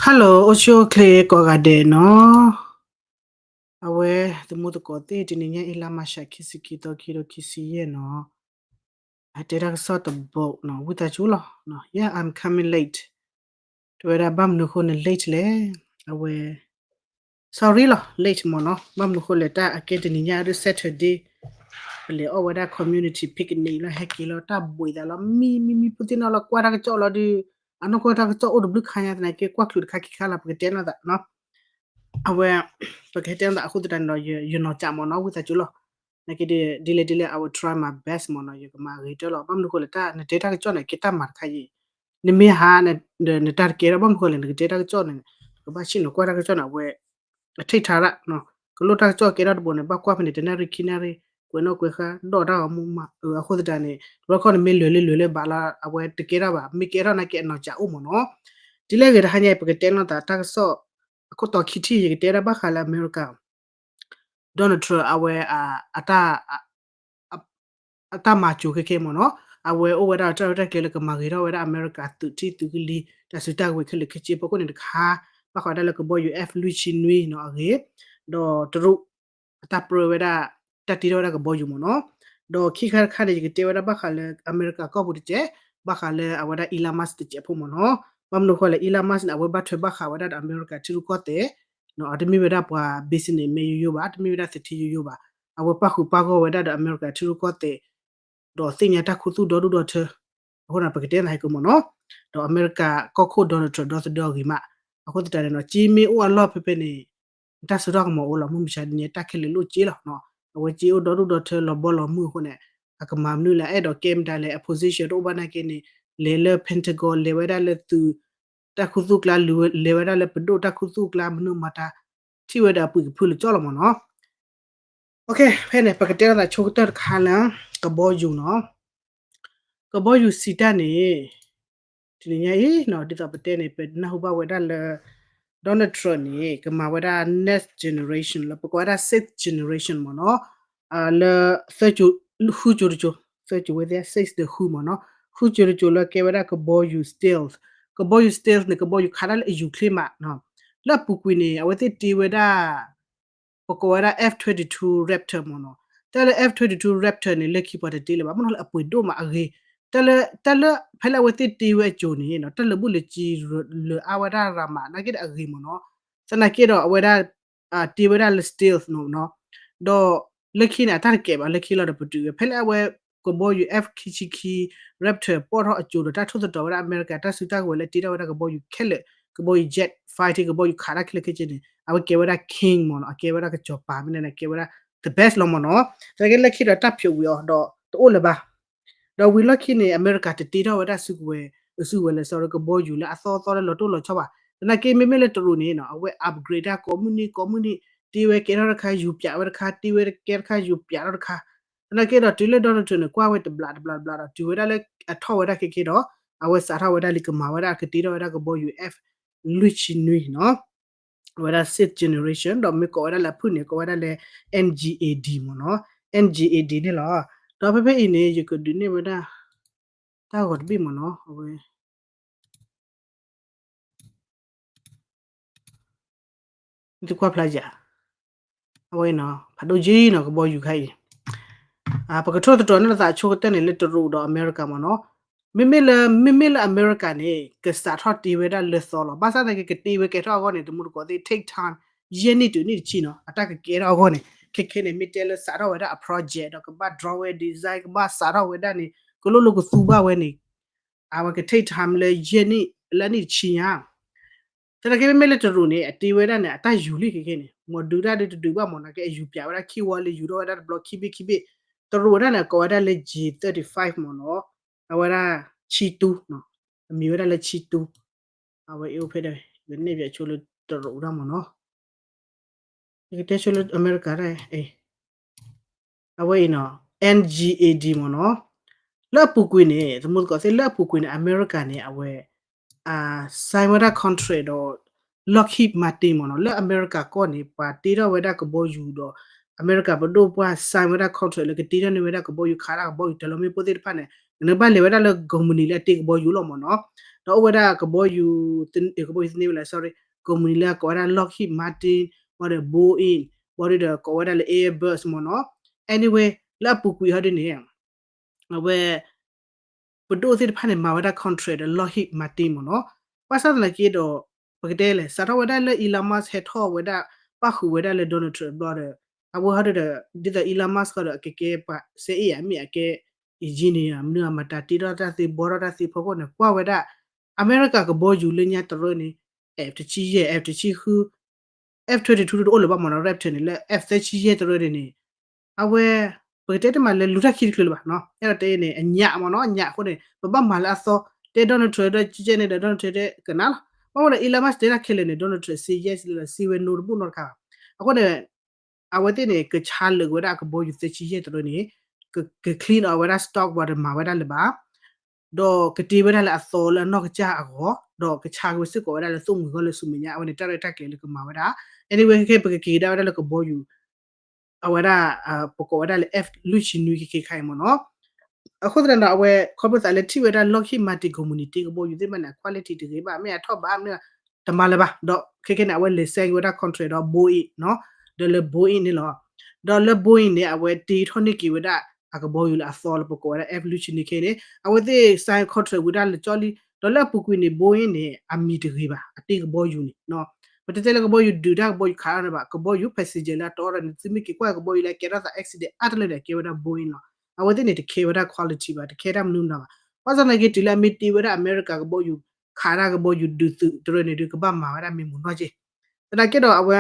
Hello အိၣ်ဆူၣ်အိၣ်ချ့ကိးဂၤဒဲးနီၤ, အဝဲသမူသကိးသ့ၣ် တနံၤညါအံၤ လါမၢ်ၡး ခံဆံခံသီ ခံကထိခံဆံယဲၢ်နီၤ, အတဲတၢ်ကစီၣ်တဘိနီၤ ဝံသးစူၤလီၤ, Yeah, I'm coming late. တဲဝဲဒၣ် ဘၣ်မနုၤအဃိန့ၣ် late လဲၣ်, အဝဲ sorry လီၤ late မ့ၢ်နီၤ, ဘၣ်မနုၤအဃိလဲၣ် တၢ်အကဲတနံၤညါဒ် Saturday ပလဲၤအီၣ်ဝဲဒၣ် community picnic လီၤဟဲက့ၤလီၤ တၢ်ဘှံးသးလီၤ မံမံမံ ဖိသ့ၣ်နီၣ်လီၤ ကွၢ်တၢ်ကစီၣ်လီၤဒီး အနီၢ်ကီၢ်တၢ်ကစီၣ်အိၣ်တဘျုးခါညါသနာ်က့ ကွၢ်ချုးတခါခံခါလီၤ ပကတဲနီၢ်သးနီၤ, အဝဲ ပကဟဲတဲနီၢ်သးအဃိသတးန့ၣ်ဒီး ယနီၢ်ကၠးမ့ၢ်နီၤ ဝံသးစူၤလီၤ, နာ်က့ဒ်လဲၣ်ဒ်လဲၣ် I will try my best မ့ၢ်နီၤ ယကမၤဂ့ၤတၢၢ်လီၤ ဘၣ်မနုၤအဃိလဲၣ် တၢ်နတဲတၢ်ကစီၣ်န့ၣ် ကဲတၢ်မၤတခါအံၤ, နမ့ၢ်ဟး နတၢ်တကဲထီၣ်ဘၣ်မနုၤအဃိလဲၣ် နကတဲတၢ်ကစီၣ်န့ၣ် ကဘၣ်ဆ့ၣ်နီၤကွၢ်တၢ်ကစီၣ်န့ၣ် အဝဲ အထိၣ်ထါရၣ် ကလိၣ်တၢ်ကစီၣ်ကဲထီၣ်တဘိန့ၣ် ဘၣ်ကွၢ်ဖဲန့ၣ် တနၣ်ရံၣ်ခံနၣ်ရံၣ် ကွဲးနီၣ်ကွဲးဃါ ဒီးတၢ်ဂီၤမူမး အဃိသတးန့ၣ် တဘျီခီန့ၣ်မ့ၢ်လဲၤလၢလဲၤလၢဘၣ်လီၤ အဝဲတကဲထီၣ်ဘၣ် မ့ၢ်ကဲထီၣ်နာ်က့အနီၢ်ကၠးအိၣ်မ့ၢ်နီၤ, ဒ်လဲၣ်ဂ့ၤတဟါညါအံၤ ပကတဲနီၢ်သးတၢ်ကစီၣ် အခိၣ်တီခံထံၣ် ယကတဲဒၣ်ဘၣ်ဃးလၢအမဲရကၤ Donald Trump အဝဲ အတၢ် အတၢ်မၤစၢၤခဲခဲမ့ၢ်နီၤ, အဝဲအိၣ်ဝဲဒၣ်တၢ်ရဲၣ်တၢ်ကျဲၤလၢကမၤဂ့ၤထီၣ်ဝဲဒၣ်အမဲရကၤသုးထံသုးကလံၤ တၢ်စုတၢ်ကဝဲၤခဲလၢာ်ခဲဆ့ဖီခိၣ်န့ၣ်တခါ, ဘၣ်ဃးဝဲဒၣ်လၢကဘီယူၤ F လွံၢ်ဆံနွံနီၤအဂ့ၢ်, ဒီးတရူး အတၢ်ပြၢဝဲဒၣ် တၢ်တ့ထီၣ်ဝဲဒၣ်ကဘီယူၤမ့ၢ်နီၤ, ဒီးခံခါတခါန့ၣ် ယကတဲဝဲဒၣ်ဘၣ်ဃးလၢအမဲရကၤကီၢ်ပူၤတစဲး, ဘၣ်ဃးလၢအဝဲဒၣ် Elon Musk တစဲးဖိမ့ၢ်နီၤ, ဘၣ်မနုၤဃိလဲၣ် Elon Musk န့ၣ် အဝဲဘၣ်ထွဲဘၣ်ဃးဝဲဒၣ်ဒီးအမဲရကၤထံရူၢ်ကီၢ်သဲး အတမ့ၢ်ဝဲဒၣ်ပှၤ business man ယိယိဘၣ် တမ့ၢ်ဝဲဒၣ်သထံယိယိဘၣ်, အဝဲပၣ်ဃုာ်ပၣ်ဂီၢ်ဝဲဒၣ်ဒီးအမဲရကၤထံရူၢ်ကီၢ်သဲး ဒီးသ့ၣ်ညါတၢ်ခူသူၣ်ဒီဒူၣ်ဒီထၢ, အဃိန့ၣ် ပကတဲသးဟဲက့ၤမ့ၢ်နီၤ, ဒီးအမဲရကၤကီၢ်ခိၣ် Donald Trump ဒီသဒၢအဂ့ၤမး, အဃိသတးန့ၣ်နီၤ က့မ့ၢ်အိၣ်အလီၢ်ဖဲဖဲန့ၣ် တၢ်ဆၢထီၣ်ကမၤအိၣ်လီၤ မုၢ်မဆါတနံၤညါ တၢ်ခဲလၢာ်လိၣ်က့လီၤ, အဝဲက့အိၣ်ဒီဒူၣ်ဒီထၢလီၤဘီလီၤမုၢ်အဃိန့ၣ်, အကမၤမနုၤလဲၣ် အဲၣ်ဒိးကဲမတၤလဲၣ် အ position တအိၣ်ဘၣ်နာ်က့န့ၣ်, လဲၤလၢ Pentagon လဲၤဝဲဒၣ်လၢသုး တၢ်ခူသူၣ်ကျါ လဲၤဝဲဒၣ်လၢပဒိၣ်တၢ်ခူသူၣ်ကျါ မနုၤမၤတၢ် ထံၣ်ဝဲဒၣ်အပှံာ်ကဖုလၢကၠီလီၤမ့ၢ်နီၤ. ဖဲန့ၣ် ပကတဲလိာ်သးဆိကတၢၢ်တခါလၢ ကဘီယူၤနီၤ, ကဘီယူၤစံးတၢ်န့ၣ် တနံၤညါအံၤနီၤ ဒ်သိးပတဲန့ၣ် ပနၢ်ဟူဘၣ်ဝဲဒၣ်လၢ Donald Trump န့ၣ် ကမၤဝဲဒၣ် next generation လၢပကိးဝဲဒၣ် sixth generation မ့ၢ်နီၤ, လၢ ဃုကၠိတကၠိ, သၢကၠိဝဲသ့ၣ် six ဒီးဃုမ့ၢ်နီၤ, ဃုကၠိတကၠိလၢကဲဝဲဒၣ်ကဘီယူၤ stealth, ကဘီယူၤ stealth န့ၣ် ကဘီယူၤခးတၢ်လၢအယူၤချ့မး, လၢအပူၤကွံာ်န့ၣ် အဝဲသ့ၣ်တ့ဝဲဒၣ် ပကိးဝဲဒၣ် F twenty-two Raptor မ့ၢ်နီၤ, တၢ်လၢ F twenty-two Raptor န့ၣ် လၢခံပှၤတတ့လၢၤဘၣ် မ့ၢ်နီၤလၢအပှ့ၤဒိၣ်မးအဂ့ၤ, တၢ်လၢ တၢ်လၢ ဖဲလၢအဝဲသ့ၣ်တ့ဝဲအကၠိန့ၣ်နီၤ တၢ်လၢာ်ဘူၣ်လၢာ်စ့ၤလၢအါဝဲဒၣ်ရၤမး နာ်က့ဒီးအဂ့ၤမ့ၢ်နီၤ, သနာ်က့ဒီးအဝဲဒၣ် တ့ဝဲဒၣ်လၢ stealth နီၤ, ဒီးလၢခံန့ၣ် အတၢ်တကဲးဘၣ် လၢခံလီၤဒီးပတုာ်ဝဲ ဖဲလၢအဝဲကဘီယူၤ F ခံဆံခံ Raptor ပိာ်ထီၣ်အကၠိဒီး တၢ်ထိၣ်သတြီၤဝဲဒၣ်အမဲရကၤ တၢ်စုတၢ်ကဝဲၤလၢတ့ထီၣ်ဝဲဒၣ်ကဘီယူၤခဲလၢာ်, ကဘီယူၤ jet fighter ကဘီယူၤခးတၢ်ခဲလၢာ်ခဲဆ့န့ၣ် အဝဲကဲဝဲဒၣ် king မ့ၢ်နီၤ, အကဲဝဲဒၣ်ကစီၤပၤမ့ၢ်န့ၣ် ကဲဝဲဒၣ် the best လီၤမ့ၢ်နီၤ, သနာ်က့လၢခံဒီးတၢ်ဖျိးဝံၤအီၤဒီးတအိၣ်လၢၤဘၣ် ဒီးဝံၤလီၢ်ခံန့ၣ် အမဲရကၤတတ့ထီၣ်ဝဲဒၣ်စုကဝဲၤ အစုကဝဲၤလၢ sorry ကဘီယူၤလၢအသီသီလၢလီၤတိၢ်လီၤဆီဘၣ်, သနာ်က့မ့မ့ၢ်လၢတရူးန့ၣ်နီၤ အဝဲ upgrade တၢ်ကိးမုၢ်နံၤကိးမုၢ်နံၤ, တ့ဝဲကဲထီၣ်တခါ ယူၤပၠးဝဲတခါ, တ့ဝဲကဲတခါ ယူၤပၠးထီၣ်တခါ, သနာ်က့ဒီးတုၤလၢ Donald Trump န့ၣ် ကွၢ်ဝဲတဘျးတဘျးတဘျးဒီး တုၤဝဲဒၣ်လၢအထီၣ်ဝဲဒၣ်ခဲခဲဒီး အဝဲစးထီၣ်ဝဲဒၣ်လံကမၤဝဲဒၣ်ကတ့ထီၣ်ဝဲဒၣ်ကဘီယူၤ F လွံၢ်ဆံနွံနီၤ အဝဲဒၣ် sixth generation ဒီးမ့ၢ်ကိးဝဲဒၣ်လၢအဖုၣ်န့ၣ် ကိးဝဲဒၣ်လၢ NGAD မ့ၢ်နီၤ, NGAD န့ၣ်လီၤ. ဒီးဖဲဖဲအံၤန့ၣ် ယကဒုးနဲၣ်ဝဲဒၣ် တၢ်ဂီၤတဘ့ၣ်မ့ၢ်နီၤ အဝဲ နသကွၢ်ဖျါယၤ အဝဲနီၤ ဖးဒိၣ်ယံၤနီၤ ကဘီယူၤခါအံၤ ပကထိၣ်သတြီၤန့ၢ်လိာ်သးအဆိကတၢၢ်န့ၣ် လၢတရူးဒီးအမဲရကၤမ့ၢ်နီၤ, မ့မ့ၢ်လၢ မ့မ့ၢ်လၢအမဲရကၤန့ၣ် ကစးထီၣ်တ့ဝဲဒၣ်လၢသီလီၤ. ဘၣ်ဆၣ်သနာ်က့ ကတ့ဝဲကဲထီၣ်အဂီၢ်န့ၣ် တမူတကိးသ့ၣ် take time ယဲၢ်နံၣ်တုၤနံၣ်တဆံနီၤ အတၢ်ကကဲထီၣ်အဂီၢ်န့ၣ် ခဲခဲန့ၣ် မ့ၢ်တဲလၢစးထီၣ်ဝဲဒၣ်အ project ဒီးကဘၣ် draw ဝဲ design ကဘၣ်စးထီၣ်ဝဲဒၣ်န့ၣ် ကလိၣ်လိာ်ကသူဘၣ်ဝဲန့ၣ် အဝဲက take time လၢယဲၢ်နံၣ်လၢနံၣ်တဆံညါ သနာ်က့မ့မ့ၢ်လၢတရူးန့ၣ် အတ့ဝဲဒၣ်န့ၣ် အတၢ်ယူၤလံခဲခဲန့ၣ် မ့ၢ်ဒုးတၢ်ဒုးတဒုးဘၣ်မ့ၢ်နီၤ ကဲအယူၤပၠးဝဲဒၣ်ခံဝီလၢယူၤထီၣ်ဝဲဒၣ်တဘျီခံဘ့ၣ်ခံဘ့ၣ် တရူးဝဲဒၣ်န့ၣ် ကိးဝဲဒၣ်လၢ J thirty-five မ့ၢ်နီၤ အဝဲဒၣ်ဆံတူ အမံၤဝဲဒၣ်လၢဆံတူ အဝဲအံၤအိၣ်ဖဲဒၣ် ယကနဲၣ်ပၠးဆိလၢတရူးဒၣ်မ့ၢ်နီၤ ယကတဲဆိလၢအမဲရကၤဒၣ် အဝဲအံၤနီၤ NGAD မ့ၢ်နီၤ လၢအပူၤကွံာ်န့ၣ် သမူသကိးသ့ၣ်လၢအပူၤကွံာ်န့ၣ် အမဲရကၤန့ၣ် အဝဲ sign ဝဲဒၣ် contract ဒီး Lockheed Martin မ့ၢ်နီၤ လၢအမဲရကၤကီၢ်န့ၣ် ပှၤတ့ထီၣ်ဝဲဒၣ်ကဘီယူၤဒီး အမဲရကၤပဒိၣ်ပှၢ် sign ဝဲဒၣ် contract လၢကတ့ထီၣ်န့ၢ်ဝဲဒၣ်ကဘီယူၤ ခးတၢ်ကဘီယူၤ တၢ်လီၢ်မ့ၣ်ပိၢ်သ့ၣ်တဖၣ်န့ၣ် ကနုာ်ဘၣ်လဲၤဝဲဒၣ်လၢ company လၢအတ့ကဘီယူၤလီၤမ့ၢ်နီၤ. ဒီးအိၣ်ဝဲဒၣ်ကဘီယူၤ ကဘီယူၤသန့ဝဲလဲၣ် sorry, company လၢအကိးဝဲဒၣ် Lockheed Martin ဘၣ်ဒီး Boeing ဘၣ်ဒီး ကိးဝဲဒၣ်လၢ Airbus မ့ၢ်နီၤ. Anyway လၢအပူၤကွံာ်ဟီဒ်န့ၣ် အဝဲ ပဒိၣ်သ့ၣ်တဖၣ်န့ၣ် မၤဝဲဒၣ် contract ဒီး Lockheed Martin မ့ၢ်နီၤ. ဘၣ်ဆၣ်သနာ်က့ဒီး ပကတဲလဲၣ် စးထီၣ်ဝဲဒၣ်လၢ Elon Musk ဟဲထီၣ်ဝဲဒၣ် ပၣ်ဃုာ်ဝဲဒၣ်လၢ Donald Trump တဘျီဒီး အဝဲဟီဒ်ဒီး ဒ်သိး Elon Musk ဃီဒီး အကကဲပှၤစဲအ့ၣ်ဧါ မ့ၢ်အကဲ engineer မနုၤအမၤတၢ်တ့ထီၣ်တၢ်သ့ ဘှီထီၣ်တၢ်သ့ဖီခိၣ်န့ၣ် ကွၢ်ဝဲဒၣ် အမဲရကၤကဘီယူၤလၢညါတရၢန့ၣ် F တဆံယဲၢ် F တဆံဃု F twenty-two တအိၣ်လၢၤဘၣ်မ့ၢ်နီၤ Raptor န့ၣ် လၢ F thirty ယဲၢ်တရၢန့ၣ်န့ၣ် အဝဲ ပကတဲတမံၤလၢလူၤတၢ်ခံတချုးလၢၤဘၣ်နီၤ အဲၣ်ဒိးတဲန့ၣ် အညၣ်မ့ၢ်နီၤ အညၣ်အဃိန့ၣ် ပဘၣ်မၤလၢအသီ တဲ Donald Trump ဒီးကဲန့ၣ်ဒီး Donald Trump တဲကနၣ်လီၤ ဘၣ်မ့ၢ်ဒီး Elon Musk တဲတၢ်ခဲလၢာ်န့ၣ် Donald Trump say yes လၢ say ဝဲ no တဘူၣ်နီတခါဘၣ် အဃိန့ၣ် အဝဲသ့ၣ်န့ၣ် ကဆါလၢာ်က့ၤဝဲဒၣ်အကဘီယူၤသၢဆံယဲၢ်တရၢန့ၣ် က clean အီၤဝဲဒၣ် stock ဘၣ်ဒီးမၤဝဲဒၣ်လၢၤဘၣ် ဒီးကတ့ဝဲဒၣ်လၢအသီလၢအနီၢ်ကစၢ်အဂီၢ် ဒီးကဆါက့ၤဝဲစ့ၢ်ကီးဝဲဒၣ်လၢသိၣ်မှံၤဂီၢ်လၢဆူမဲာ်ညါ အဝဲန့ၣ် တၢ်ရဲၣ်တၢ်ကျဲၤလၢကမၤဝဲဒၣ် anyway ခဲခဲ ပကက့ၤကဒါဝဲဒၣ်လၢကဘီယူၤ အဝဲဒၣ် ပကိးဝဲဒၣ်လၢ F လွံၢ်ဆံနွံခဲခဲခါအံၤမ့ၢ်နီၤ အဃိသတးဒီး အဝဲ ခီဖျိသးလၢထံၣ်ဝဲဒၣ် Lockheed Martin company တ့ကဘီယူၤသ့ၣ်တဖၣ်န့ၣ် အ quality တဂ့ၤဘၣ် မ့ၢ်အထီၣ်ဘး မ့ၢ်တမၤလၢၤဘၣ် ဒီးခဲခဲန့ၣ် အဝဲလဲၤ sign ဝဲဒၣ် contract ဒီး Boeing နီၤ ဒီးလၢ Boeing န့ၣ်လီၤ. ဒီးလၢ Boeing န့ၣ် အဝဲတ့ထီၣ်န့ၢ်က့ၤဝဲဒၣ် အကဘီယူၤလၢအသီလၢပကိးဝဲဒၣ် F လွံၢ်ဆံနွံခဲန့ၣ် အဝဲသ့ၣ် sign contract ဝံၤဒၣ်လၢကၠီလံ ဒီးလၢအပူၤကွံာ်န့ၣ် Boeing န့ၣ် အမံၤတဂ့ၤဘၣ် အတ့ကဘီယူၤန့ၣ် ပတဲတဲလၢကဘီယူၤဒုးတၢ်ကဘီယူၤခးတၢ်န့ၣ်ဘၣ် ကဘီယူၤ passenger လၢအတီအီၤန့ၣ် သုမ့ၢ်က့ၤကွၢ်ကဘီယူၤလၢအကဲထီၣ်သး accident အါတလၢဒီး ကဲဝဲဒၣ် Boeing လီၤ. အဝဲသ့ၣ်န့ၣ် တ care ဝဲဒၣ် quality ဘၣ် တ care တၢ်မနုၤမနုၤဘၣ်. ဘၣ်ဆၣ်သနာ်က့ တုၤလၢအမ့ၢ်တ့ဝဲဒၣ်အမဲရကၤကဘီယူၤ ခးတၢ်ကဘီယူၤဒုးသုးတရၢန့ၣ်ဒီး ကဘၣ်မၤဝဲဒၣ်မ့ၢ်မူနီၢ်က့ သနာ်က့ဒီးအဝဲ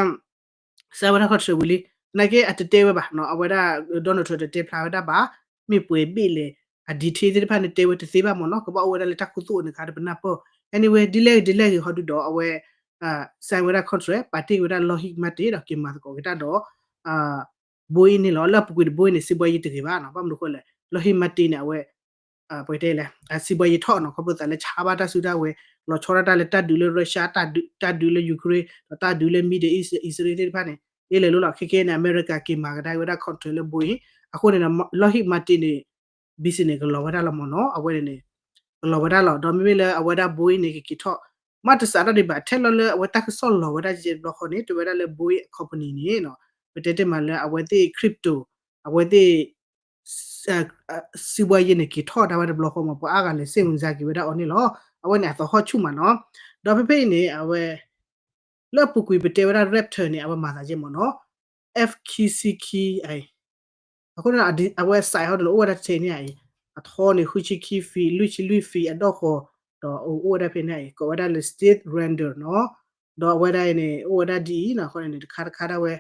sign ဝဲဒၣ် contract ဝံၤလံ သနာ်က့အတတဲဝဲဘၣ်နီၤ အဝဲဒၣ် Donald Trump တတဲဖျါဝဲဒၣ်ဘၣ် မ့ၢ်ပှဲၤဘ့ၣ်လဲၣ် အ detail သ့ၣ်တဖၣ်န့ၣ်တဲဝဲတသ့ဘၣ်မ့ၢ်နီၤ ကဘၣ်အိၣ်ဝဲဒၣ်လၢတၢ်ခူသူၣ်အိၣ်န့ၣ်ခါဒီးပနၢ်ပၢၢ် anyway ဒ်လဲၣ်ဂ့ၤဒ်လဲၣ်ဂ့ၤဟီဒုဒီး အဝဲ sign ဝဲဒၣ် contract ပာ်တ့ၢ်က့ၤဝဲဒၣ် Lockheed Martin ဒီးက့ၤမၤသကိးက့ၤတၢ်ဒီး Boeing န့ၣ်လီၤ. လၢအပူၤကွံာ်ဒီး Boeing န့ၣ် စံးဘှါယံၤတဂ့ၤဘၣ်နီၤ ဘၣ်မနုၤအဃိလဲၣ် Lockheed Martin န့ၣ် အဝဲ ပတဲလဲၣ် စံးဘှါယံၤထီၣ်နီၤ ခီဖျိသးလၢဆါဘၣ်တၢ်စုတၢ်ဝဲၤ လီၤဆီဒၣ်တၢ်လၢတၢ်ဒုးလၢ Russia တၢ်ဒုးလၢ Ukraine ဒီးတၢ်ဒုးလၢ Middle East အံၣ်စရ့လးသ့ၣ်တဖၣ်န့ၣ် ဒ်လဲၣ်လိၤလီၤ ခဲခဲန့ၣ် အမဲရကၤက့ၤမၤကဒါဝဲဒၣ် contract လၢ Boeing အဃိန့ၣ် Lockheed Martin န့ၣ် business န့ၣ် ကလီၤဝဲဒၣ်လီၤမ့ၢ်နီၤ အဝဲန့ၣ်န့ၣ် ကလီၤဝဲဒၣ်လီၤ ဒီးမ့မ့ၢ်လၢအဝဲဒၣ် Boeing န့ၣ် ကက့ၤထီၣ် မ့ၢ်တစးထီၣ်ဒံးဘၣ် ထဲလီၤလၢအဝဲတၢ်ကစီၣ်လီၤဝဲဒၣ်ယဲၢ်တဘျီဃီန့ၣ် တဝဲဒၣ်လၢ Boeing company န့ၣ်နီၤ ပတဲတ့ၢ်မးလၢအဝဲသ့ၣ် crypto အဝဲသ့ၣ် စံးဘှါယံၤန့ၣ် က့ၤထီၣ်ဒၣ်ဝဲတဘျီဃီမး ပှၤအါဂၤလဲၤ စိတ်ဝင်စား က့ၤဝဲဒၣ်အီၤန့ၣ်လီၤ. အဝဲန့ၣ် အသဟီၣ်ဆူၣ်မးနီၤ ဒီးဖဲဖဲအံၤန့ၣ် အဝဲ လၢအပူၤကွံာ်ပတဲဝဲဒၣ် Raptor န့ၣ် အဝဲမၤသးယဲၢ်မ့ၢ်နီၤ F ခံဆံခံ အဃိန့ၣ် အဝဲ size ဟီဒ်န့ၣ် အိၣ်ဝဲဒၣ်ထဲန့ၣ်အံၤ အထီန့ၣ် ဃုဆံခံ feet လွံၢ်ဆံလွံၢ် feet အဒိၣ်ဃီၤ ဒီးအိၣ်ဝဲဒၣ်ဖဲန့ၣ်အံၤ ကိးဝဲဒၣ်လၢ Stealth Raider နီၤ ဒီးအဝဲဒၣ်အံၤန့ၣ် အိၣ်ဝဲဒၣ်ဒ်အံၤနီၤ အဃိန့ၣ် တခါတခါဒၣ်ဝဲ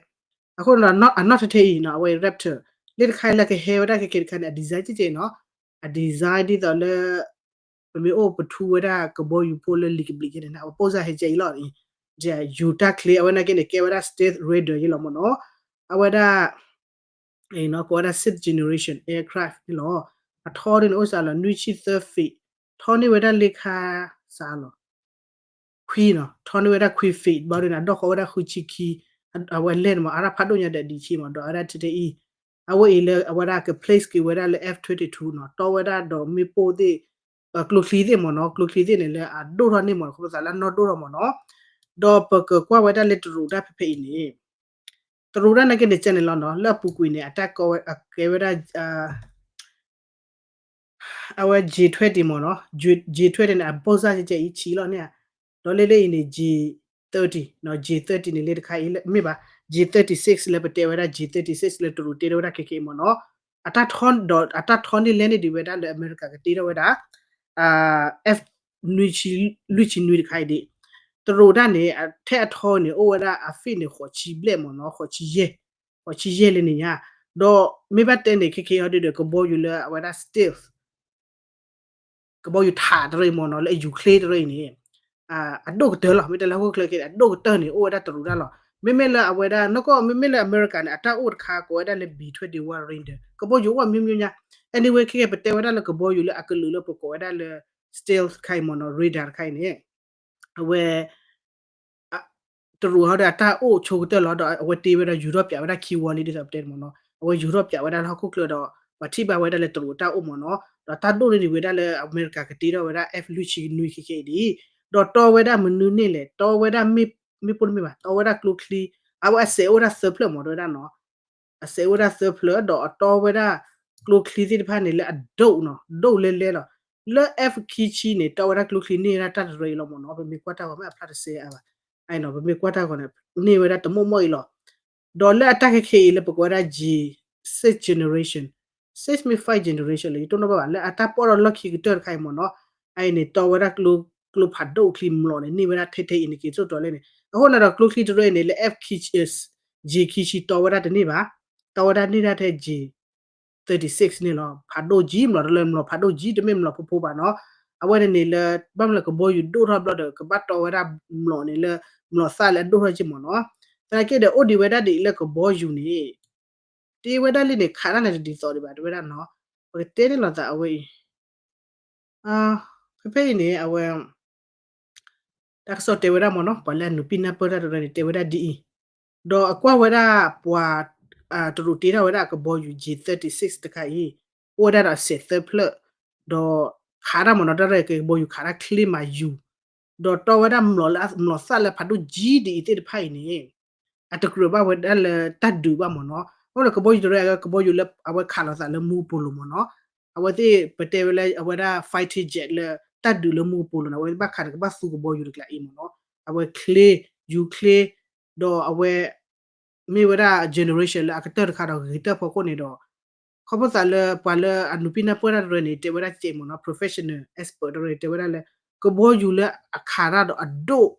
အဃိန့ၣ် အနီၢ်ထဲထဲအံၤနီၤ အဝဲ Raptor လၢတခါအံၤလၢကဟဲဝဲဒၣ်ခဲကဲတခါန့ၣ် အ design ကဲကဲနီၤ အ design ဒ်သိးလၢ ပမ့ၢ်အိၣ်ပထူဝဲဒၣ်ကဘီယူၤဖိလၢလံာ်ကဘျံးကဲန့ၣ် အဝဲ ပုံစံ ဟဲကဲအံၤလီၤ ယူၤတၢ်ချ့ အဝဲနာ်က့န့ၣ် ကဲဝဲဒၣ် stealth raider ယဲၢ်လီၤမ့ၢ်နီၤ အဝဲဒၣ် ကိးဝဲဒၣ် sixth generation aircraft န့ၣ်လီၤ အထီဒ်န့ၣ် အိၣ်စးလီၤ နွံဆံသၢ feet ထီန့ၢ်ဝဲဒၣ်လ့ခါစးလီၤ ခွံနီၤ ထီန့ၢ်ဝဲဒၣ်ခွံ feet ဘၣ်ဒ်န့ၣ် အဒိၣ်ဃီဝဲဒၣ်ဃုဆံခံ အဝဲလဲၣ်န့ၣ်မး အရၣ်ဖးဒိၣ်ညါဒီးဒံးဆံမး ဒီးအဝဲဒၣ်ထဲထဲအံၤ အဝဲအံၤလၢအဝဲဒၣ်က place က့ၤဝဲဒၣ်လၢ F twenty-two နီၤ တီဝဲဒၣ်ဒီးမ့ၣ်ပိၢ်သ့ၣ် ကျိချံသ့ၣ်မ့ၢ်နီၤ ကျိချံသ့ၣ်န့ၣ်လၢအဒိၣ်ထီၣ်န့ၢ်မး ခီဖျိသးလၢအနီၢ်ဒိၣ်ထီၣ်မ့ၢ်နီၤ ဒီးပကကွၢ်ဝဲဒၣ်လၢတရူးတၢ်ဖဲဖဲအံၤန့ၣ် တရူးတၢ်နာ်က့န့ၣ် ကဲန့ၣ်လီၤနီၤ လၢအပူၤကွံာ်န့ၣ် အတၢ်ကဲဝဲဒၣ် အဝဲ J twenty မ့ၢ်နီၤ J twenty န့ၣ် အ ပုံစံ ကဲကဲအံၤဆံးလီၤန့ၣ် ဒီးလၢလၢအံၤန့ၣ် J thirty နီၤ J thirty န့ၣ်လၢတခါအံၤ မ့ၢ်ဘၣ် J thirty-six လၢပတဲဝဲဒၣ် J thirty-six လၢတရူးတ့ထီၣ်ဝဲဒၣ်ခဲကဲအံၤမ့ၢ်နီၤ အတၢ်ထီဒီးအတၢ်ထီန့ၢ်လဲၣ်န့ၣ်ဒံးဝဲဒၣ်လၢ အမဲရကၤကတ့ထီၣ်ဝဲဒၣ် F လွံၢ်ဆံနွံတခါအံၤဒံး တရူးတၢ်န့ၣ် ထဲအထီန့ၣ် အိၣ်ဝဲဒၣ်အ feet န့ၣ် ဃိးဆံဘျဲၣ်မ့ၢ်နီၤ ဃိးဆံယဲၢ် ဃိးဆံယဲၢ်လၢန့ၣ်ညါ ဒီးမ့ၢ်ဘၣ်တဲန့ၣ် ခဲကဲအံၤဟီဒ်ဒီး ကဘီယူၤလၢအဝဲဒၣ် stealth ကဘီယူၤထးတရၢအံၤမ့ၢ်နီၤ လၢအယူၤချ့တရၢအံၤန့ၣ် အဒိၣ်ကတၢၢ်လီၤ မ့ၢ်တဲလၢဟီၣ်ခိၣ်ချၢခဲအံၤန့ၣ် အဒိၣ်ကတၢၢ်န့ၣ် အိၣ်ဝဲဒၣ်တရူးတၢ်လီၤ မ့မ့ၢ်လၢအဝဲဒၣ် နီၢ်ကီၢ် မ့မ့ၢ်လၢအမဲရကၤန့ၣ် အတၢ်အိၣ်တခါကိးဝဲဒၣ်လၢ B twenty-one Raider ကဘီယူၤအိၣ်အမျိုးမျိုးညါ anyway ခဲကဲ ပတဲဝဲဒၣ်လၢကဘီယူၤလၢအကလုာ်လၢပကိးဝဲဒၣ်လၢ stealth တခါအံၤမ့ၢ်နီၤ radar တခါအံၤန့ၣ် အဝဲ တရူးဟီဒီးအတၢ်အိၣ်ဆိကတၢၢ်လီၤ. ဒီးအဝဲတ့ဝဲဒီးယူၤထီၣ်ပၠးဝဲဒၣ်ခံဝီလံ ဒ်သိးပတဲန့ၣ်မ့ၢ်နီၤ. အဝဲယူၤထီၣ်ပၠးဝဲဒၣ်လၢဟီၣ်ခိၣ်ချၢဒီး ပှၤထံၣ်ဘၣ်ဝဲဒၣ်လၢတရူးအတၢ်အိၣ်မ့ၢ်နီၤ. ဒီးတၢ်ဒိၣ်န့ၢ်ဒံးဝဲဒၣ်လၢအမဲရကၤကတ့ထီၣ်ဝဲဒၣ် F လွံၢ်ဆံနွံခဲကနံၣ်အံၤဒ်အံၤ, ဒီးတီဝဲဒၣ်မနုၤန့ၣ်လဲၣ်, တီဝဲဒၣ်မ့ၣ်ပိၢ်တမ့ၢ်ဘၣ်, တီဝဲဒၣ်ကျိချံ, အဝဲအစဲးအိၣ်ဝဲဒၣ်သၢဖျၢၣ်မ့ၢ် တဲဝဲဒၣ်နီၤ. အစဲးအိၣ်ဝဲဒၣ်သၢဖျၢၣ် ဒီးအတီဝဲဒၣ်ကျိချံသ့ၣ်တဖၣ်န့ၣ်လၢအဒိၣ်နီၤ, ဒိၣ်လဲလဲလီၤ. လၢ F ခံဆံန့ၣ် တီဝဲဒၣ်ကျိချံန့ၢ်ဝဲဒၣ်တၢ်တရၢအံၤလီၤမ့ၢ်နီၤ. ပမ့ၢ်ကွၢ်တၢ်ဂီၤမ့ၢ်အဖျါတစဲးအါဘၣ်. အနီၤ ပမ့ၢ်ကွၢ်တၢ်ဂီၤန့ၣ် န့ၢ်ဝဲဒၣ်တမိၢ်မိၢ်အံၤလီၤ. ဒီးလၢအတၢ်ခဲခဲအံၤလၢပကိးဝဲဒၣ် G six generation, six မ့ၢ် five generation လၢယတိၢ်နီၣ်ဘၣ်ဘၣ် လၢအတၢ်ပီၣ်ဒီးလီၢ်ခံကတၢၢ်တခါအံၤမ့ၢ်နီၤ. အအံၤန့ၣ် တီဝဲဒၣ်ကျိဖးဒိၣ်ချံမျိာ်န့ၣ် န့ၢ်ဝဲဒၣ်ထဲထဲအံၤန့ၣ် က့ၤစိၣ်တီၤလဲၣ်န့ၣ်. အဃိန့ၣ်ဒီးကျိချံတရၢအံၤန့ၣ် လၢ F ခံဆံ G ခံဆံတီဝဲဒၣ်တန့ၢ်ဘၣ်, တီဝဲဒၣ်န့ၢ်ဒၣ်ထဲ G thirty-six န့ၣ်လီၤ. ဖးဒိၣ်ကံမျိာ်တလၢမျိာ်ဖးဒိၣ်ကံ တမ့ၢ်မျိာ်ဖိဖိဘၣ်နီၤ. အဝဲန့ၣ်န့ၣ်လၢ ဘၣ်မနုၤလၢကဘီယူၤဒိၣ်ထီၣ်ဘျီဒီး ကဘၣ်တီဝဲဒၣ်မျိာ်န့ၣ်လၢ မျိာ်သၣ်လၢအဒိၣ်ထီၣ်က့ၤမ့ၢ်နီၤ. သနာ်က့ဒီး အိၣ်ဒံးဝဲဒၣ်ဒ်အံၤလၢကဘီယူၤန့ၣ် တ့ဝဲဒၣ်လံန့ၣ် ခးတၢ်န့ၣ်တဒ်သိးဒံးဘၣ် တဲဝဲဒၣ်နီၤ. ပကတဲန့ၣ်လိာ်သးအဝဲအံၤ ဖဲဖဲအံၤန့ၣ် အဝဲ တၢ်ကစီၣ်တဲဝဲဒၣ်မ့ၢ်နီၤ, ပှၤလၢအနုာ်ပံနၢ်ပၢၢ်တၢ်တရၢန့ၣ် တဲဝဲဒၣ်ဒ်အံၤ, ဒီးအကွၢ်ဝဲဒၣ်ပှၤ တရူးတ့ထီၣ်ဝဲဒၣ်ကဘီယူၤ G thirty-six တခါအံၤ အိၣ်ဝဲဒၣ်ဒီးစဲးသၢဖျၢၣ်, ဒီးခးတၢ်မ့ၢ်နီၤ, တၢ်ရဲၣ်ကဘီယူၤခးတၢ်ချ့မၤယူၤ, ဒီးတီဝဲဒၣ်မျိာ်လၢအမျိာ်သၣ်လၢဖးဒိၣ်ကံဒ်အံၤသ့ၣ်တဖၣ်အံၤန့ၣ် အတကြၢးဘၣ်ဝဲဒၣ်လၢတၢ်ဒုးဘၣ်မ့ၢ်နီၤ. အဃိဒီးကဘီယူၤတရၢအကဘီယူၤလၢအဝဲခးလိာ်သးလၢမူကပိာ်လိၤမ့ၢ်နီၤ. အဝဲသ့ၣ်ပတဲဝဲလၢအဝဲဒၣ် fighter jet လၢတၢ်ဒုးလၢမူကပိာ်လိၤန့ၣ် အဝဲဘၣ်ခးန့ၣ် ကဘၣ်သူကဘီယူၤတကျးအံၤမ့ၢ်နီၤ. အဝဲချ့ ယူၤချ့, ဒီးအဝဲ မ့ၢ်ဝဲဒၣ် generation လၢအကတၢၢ်တခါဒီးဂ့ၤကတၢၢ်ဖီခိၣ်န့ၣ်ဒီး ခီဖျိသးလၢပှၤလၢအနုာ်ပံနၢ်ပၢၢ်တၢ်တရၢန့ၣ် တဲဝဲဒၣ်ကဲမ့ၢ်နီၤ, professional expert တရၢန့ၣ် တဲဝဲဒၣ်လၢ ကဘီယူၤလၢအခးတၢ်ဒီးအဒိၣ်